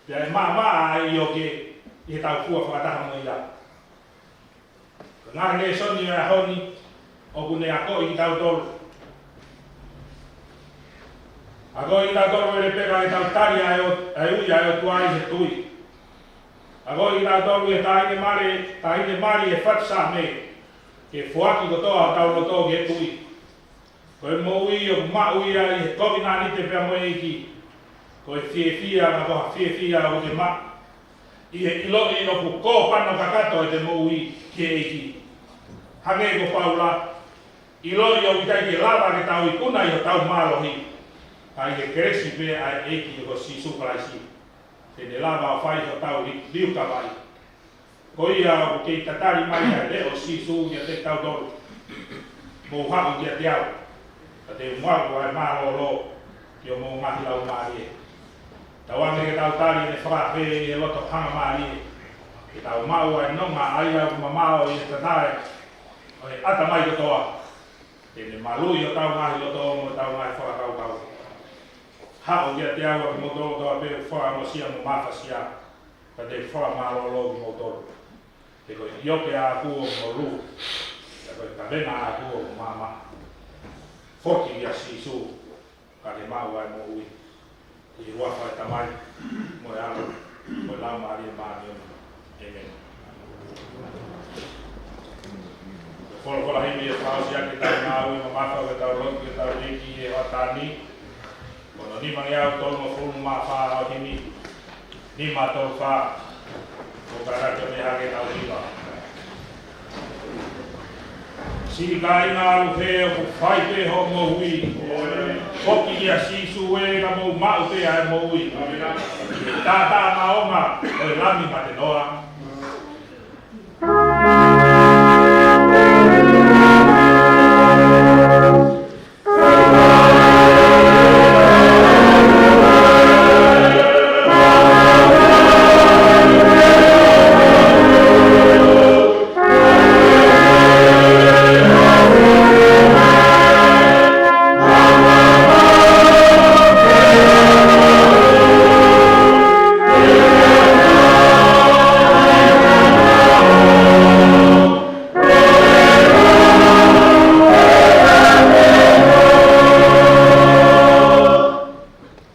pea ʻe maʻamaʻa ʻa e ioke ʻi heʻetau fua fakataha mo ia. Ko e ngaahi lēsoni ʻo e ʻaho ni ʻoku ne akoʻi kitautolu. Akoʻi kitautolu ʻe Lepeka ʻetau tali ʻa e ʻo-, ʻa e ui ʻa e ʻOtua ʻi he tui. Akoʻi kitautolu ʻe he taʻahine mali, taʻahine mali ʻi he fatu Saame, ke foaki kotoa hotau loto ki he tui. Ko e moʻui ʻoku maʻu ia ʻi he kovinānite pea mo e ʻEiki. Ko e fiefia, ka ko ha fiefia ʻoku te maʻu ʻi he ʻiloʻi ʻoku kōpano kakato ʻete moʻui ki he ʻEiki. Hangē ko Paula, ʻiloʻi ʻoku ʻikai ke lava ke tau ikuna ʻi hotau mālohi, ka ʻi he kelesi pē ʻa e ʻEiki ko Sīsū Kalaisi, te ne lava ʻo fai hotau li-, liukavai. Ko ia ʻoku kei tatali mai ʻa e leʻo ʻo Sīsū kiate kitautolu: "Mou haʻu kiate au, ka te u maʻu ʻa e mālōlō ki homou ngaahi laumālie." Tauange ke tau tali ʻene fakaafe ʻi he loto hangamālie, ke tau maʻu ʻa e nonga ʻa ia ʻoku mamao ʻi he tatae ʻo e ʻatamai kotoa, te ne maluʻi hotau ngaahi loto mo hotau ngaahi fakakaukau. "Haʻu kiate au ʻa kimoutolu kotoa pē ʻoku fakaongosia mo mafasia, ka te u fakamālōlō kimoutolu. He ko e ioke ʻaʻaku ʻoku molū, pea ko e kavenga ʻaʻaku ʻoku maʻamaʻa." Foki kia Sīsū, ka ke maʻu ʻa e moʻui. ʻI he huafa ʻo e Tamai, mo e ʻAlo, mo e Laumālie Māʻoniʻoni. ʻĒmeni. Ko e folofola himi ʻe fakaʻosi ʻaki ʻetau ngāue mamafa ʻo ʻetau lotu ki hotau ʻEiki ʻi he hoʻatā ni, ko hono nimangeau tolungofulu mā fā ʻo e himi, nima tolu fā. ʻOku kātaki ʻo ne hake ʻetau hiva. Siʻi kāinga ʻalu hē, ʻoku fai pē hoʻomou ui. Foki kia Sīsū Tuʻu ē ka mou maʻu pē ʻa e moʻui taʻataʻa maʻongoʻonga ʻo e Lami mate noa.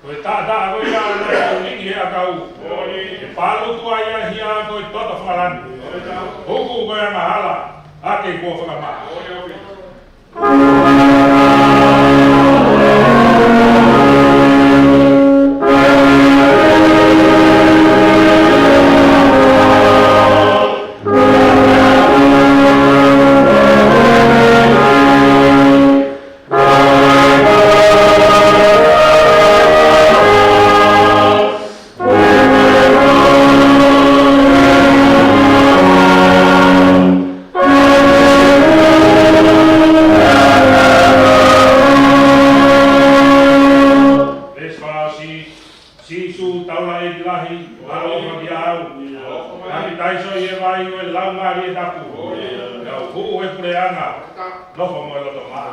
Ko e taʻataʻa ko ia naʻe ʻomi ki he ʻakau, ʻe pālotu ai ʻa e hia ko e toto fakalani. Hoko ko e angahala ʻa e kei kuo fakamaʻa. Veesi fā, Sī-, Sīsū taulaʻeiki lahi, ʻaloʻofa kiate au. Kapitaiso ʻi he vai ʻo e Laumālie Tapu. Pea u hū he puleʻanga, nofo mo e loto maʻa.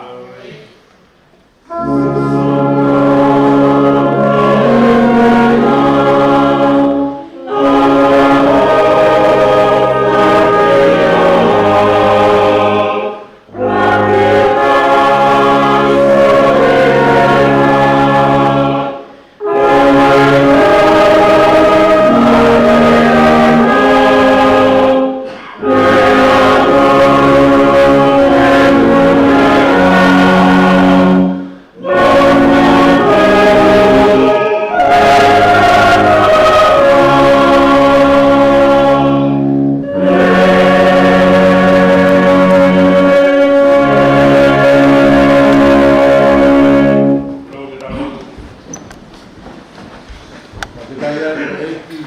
Fakafetaʻi atu ʻEiki,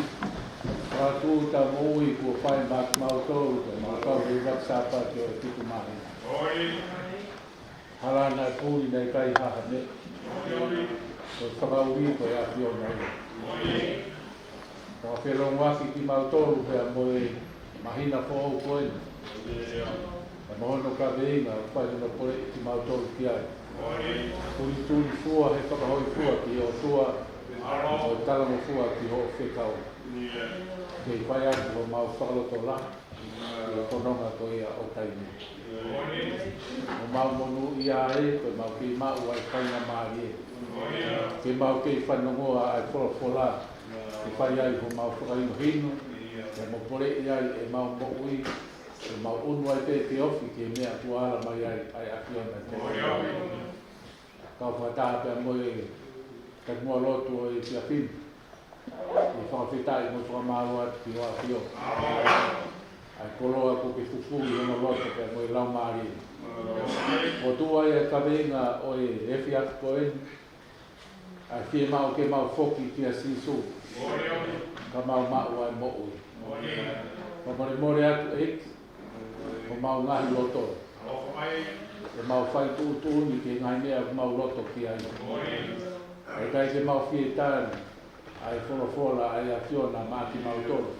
fakatū ta moʻui kuo fai maʻa kimautolu, ko e maʻu kau he ʻuluaki Sāpate ʻo e fitu māhina. Hala naʻe puli naʻe ʻikai ha meʻa. Ko e fakaʻuli ko e ʻAfiona ia. Fakafelongoaki kimautolu pea mo e māhina foʻou ko eni. Pea mo hono kaveinga ʻoku fai hono poleʻi kimautolu ki ai. Tulituli fua he fakahōifua ki he ʻOtua, mo e talangofua ki hoʻo fekau. Ke fai atu homau fakalotolahi ʻi he fononga ko ia ʻo taimi. ʻOku mau monūʻia ē, ko ʻemau kei maʻu ʻa e faingamālie ke mau kei fanongoa ʻa e folofola, ke fai ai homau fakahinohino, ke mau poleʻi ai ʻemau moʻui, ke mau ʻunu ai pē ke ofi ki he meʻa kuo ala mai ai ʻa e ʻAfiona ke. Kau fakataha pea mo e takimuʻa lotu ʻo e efiafi ni. ʻI he fakafetaʻi mo e fakamālō atu ki hoʻo ʻAfio. ʻA e koloa kuo ke fufū ʻi hono loto pea mo e Laumālie. ʻOku tuʻu ai ʻa e kaveinga ʻo e efiafi ko eni, ʻa e fiemaʻu ke mau foki kia Sīsū, ka mau maʻu ʻa e moʻui. Fakamolemole atu ʻEiki, homau ngaahi loto. Ke mau fai tuʻutuʻuni ki he ngaahi meʻa ʻoku mau loto ki ai. ʻIkai ke mau fie tali ʻa e folofola ʻa e ʻAfiona maʻa kimautolu.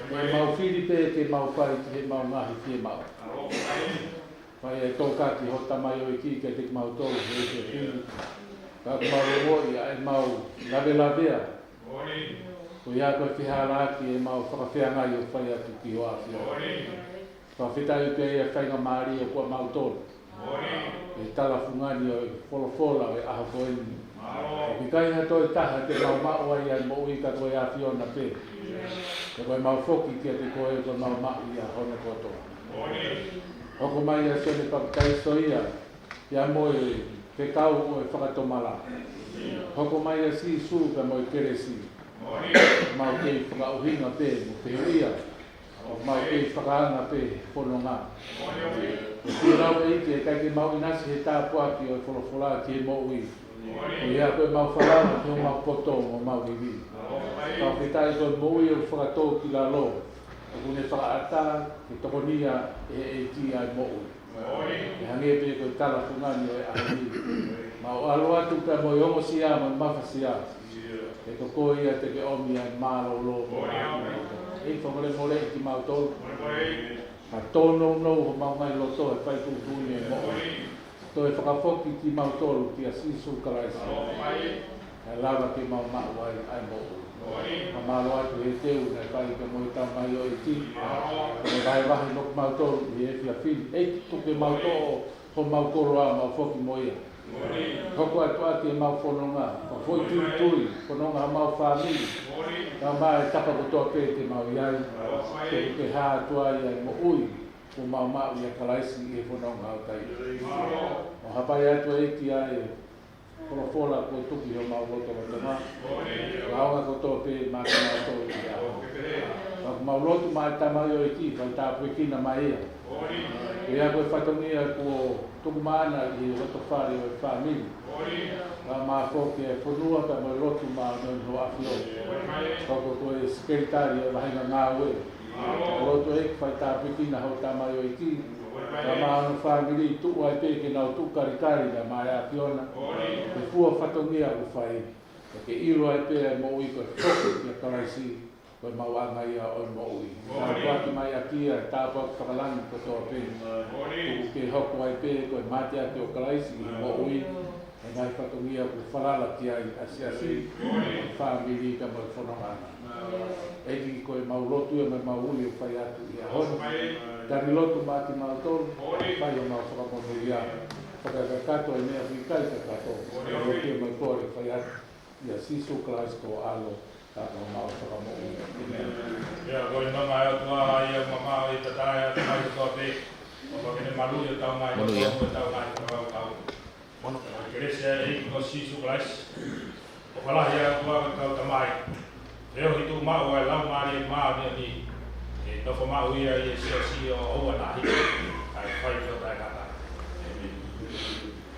Ke mau fili pē ke mau fai ki heʻemau ngaahi fiemaʻu. Fai ʻa e tokanga ki hoʻo tamaioʻeiki kiate kimautolu he efiafi ni. Ka ʻoku mau ongoʻi ʻa ʻemau lavelavea. Ko ia ko e fehālaaki ʻemau fakafeangai ʻo fai atu ki hoʻo ʻAfio. Fakafetaʻi pē ʻa e faingamālie ʻoku ʻa mautolu. ʻE tala fungani ʻo e folofola ʻo e ʻaho ko eni. ʻOku ʻikai ha toe taha te mau maʻu ai ʻa e moʻui ka ko e ʻAfiona pē. Pea ko ʻemau foki kiate koe ko ʻemau maʻu ia hono kotoa. Hoko mai ʻa Sione Papitaiso ia, pea mo e fekau ʻo e fakatomala. Hoko mai ʻa Sīsū pea mo e kelesi. Mau kei fakaʻuhinga pē mo fehuʻia. Mau kei fakaanga pē fononga. ʻOku lau ʻEiki ʻe ʻikai ke mau ʻinasi he tāpuaki ʻo e folofola ki he moʻui. Ko ia ko ʻemau falala ki homau poto mo homau ivi. Fakafetaʻi ko e moʻui ʻoku fakatōkilalo, ʻoku ne fakaʻatā ke tokonia ʻe he ʻEiki ʻa e moʻui. ʻE hangē pē ko e tala fungani ʻo e ʻaho ni. Mau ʻalu atu pea mo e ongosia mo e mafasia. ʻE ko koe ia te ke ʻomi ʻa e mālōlō mo e ʻEiki, fakamolemoleʻi kimautolu. Ka tōnounou homau ngaahi loto he fai tuʻutuʻuni ʻo e moʻui. Toe fakafoki kimautolu kia Sīsū Kalaisi. Kae lava ke mau maʻu ai ʻa e moʻui. Ka mālō atu he teu naʻe fai pea mo e tamaioʻeiki. Ko e vahevahe mo kimautolu ʻi he efiafi ni. ʻEiki, tuku ke mau toʻo homau koloa mau foki mo ia. Hoko atu ʻaki ʻemau fononga, ka foʻi tuitui, fononga homau fāmili. Ka mai e tapa kotoa pē te mau ʻi ai. Tuku ke hā atu ai ʻa e moʻui kuo mau maʻu ʻia Kalaisi ʻi he fononga ʻo taimi. ʻO hapai atu ʻEiki ʻa e folofola kuo tuku ʻi homau lotolotonga. Ka ʻaonga kotoa pē maʻa kimautolu ʻi he ʻaho ni. Ka ʻoku mau lotu maʻa e tamaioʻeiki, fai tāpuekina mai ia. Ko ia ko e fatongia kuo tuku maʻana ʻi he lotofale ʻo e fāmili. Ka mau foki e fonua ka mau lotu maʻa hoʻo ʻAfio. Ka ko e sekelitali ʻo e vahenga ngāue. Ka lotu ʻEiki fai tāpuekina hoʻo tamaioʻeiki. Ka maʻa hono fāmili tuʻu ai pē ke nau tuʻu kalikali ka maʻa e ʻAfiona. Ke fua fatongia ʻoku fai. Ka ke ʻilo ai pē ʻa e moʻui ko e foki kia Kalaisi. Ko e maʻuʻanga ia ʻo e moʻui. Tāpuaki mai ʻaki ia, tāpuaki fakalangi kotoa pē. Tuku ke hoko ai pē ko e mateaki ʻo Kalaisi ʻi he moʻui. ʻE ngaahi fatongia ʻoku falala ki ai ʻa e siasi, fāmili ka mo e fononga. ʻEiki ko ʻemau lotu ia mo ʻemau uli ʻoku fai atu ʻi he ʻaho ni. Tali lotu maʻa kimautolu, fai homau fakamonūʻia. Fakakakato ʻa e meʻa ʻoku ʻikai kakato. Lotu ia mo e kole fai atu. ʻIa Sīsū Kalaisi ko ho ʻAlo, ka ko homau Fakamoʻui. ʻĒmeni. ʻIa, ko e nonga ʻa e ʻOtua ia mamaʻo ʻi he tatae ʻa e tamai kotoa pē. ʻO ka ke ne maluʻi ʻo tau mai, ʻo tau mai, tau mai, tau mai. ʻO kelesi ʻa e ʻEiki ko Sīsū Kalaisi. ʻOfa lahi ʻa e ʻOtua ko e kau Tamai. ʻE ʻohake maʻu ʻa e Laumālie Māʻoniʻoni. ʻE nofo maʻu ia ʻi he siasi ʻo ʻoua naʻa hiki. ʻA e fai ki he taʻengata. ʻĒmeni.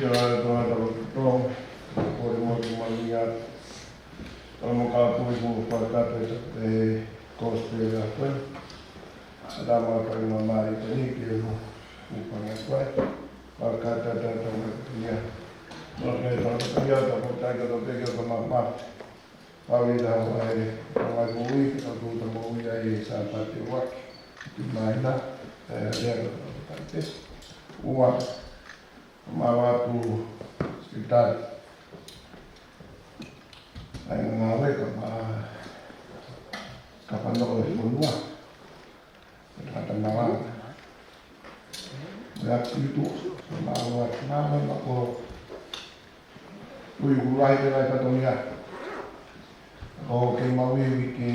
Ia, ʻe ʻOtua, tau lotu, kole mo e maluʻi atu. Tau mo ka pui mo fakatapu e kosipeli ʻa koe. ʻA e tama ko e mamaʻo ʻi he peni ke u, u pangai koe. Fakatapu tau mo ia. Mo ke tau ia, tau mo tai ka tau peke o ka mamaʻo. Pau ʻi he ʻaho ʻa e, ʻaho ʻa e moʻui, ka tau tau moʻui ai ʻi he Sāpate ʻuluaki. Ki mai na, ʻe, lea ka tau tai te. Ua, mau atu, sekelitali. ʻA e ngāue ka ma, ka fanongo e fonua. Tangata malanga. Mea kitu, ma wa na ma ko. Ui, ui, ai ke lai fatongia. Ko ke mau iwi ke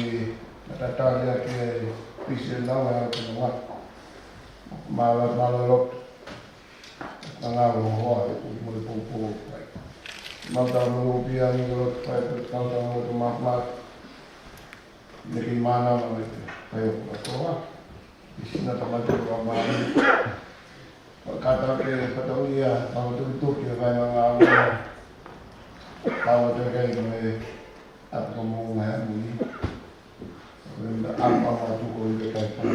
matatali ake pisi e lau e au ke noa. Ma wa ma lo lo. Ka ngā rongo hoa, ui mo le poupou. Mau tau mo lo pia, mo lo fai, mau tau mo lo ma ma. Ne ki mana ma me te fai o kua toa. I sina tamai te kua ma. Ka tau ke fatongia, mau tuki tuki e vai ma ngā rongo. Tau te kai me atu ka mo ngā mui. Aka ma tuko i te kai fai,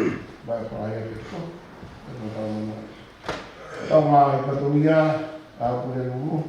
vai fai ake ko. Tau ngā i fatongia, a pule lulu.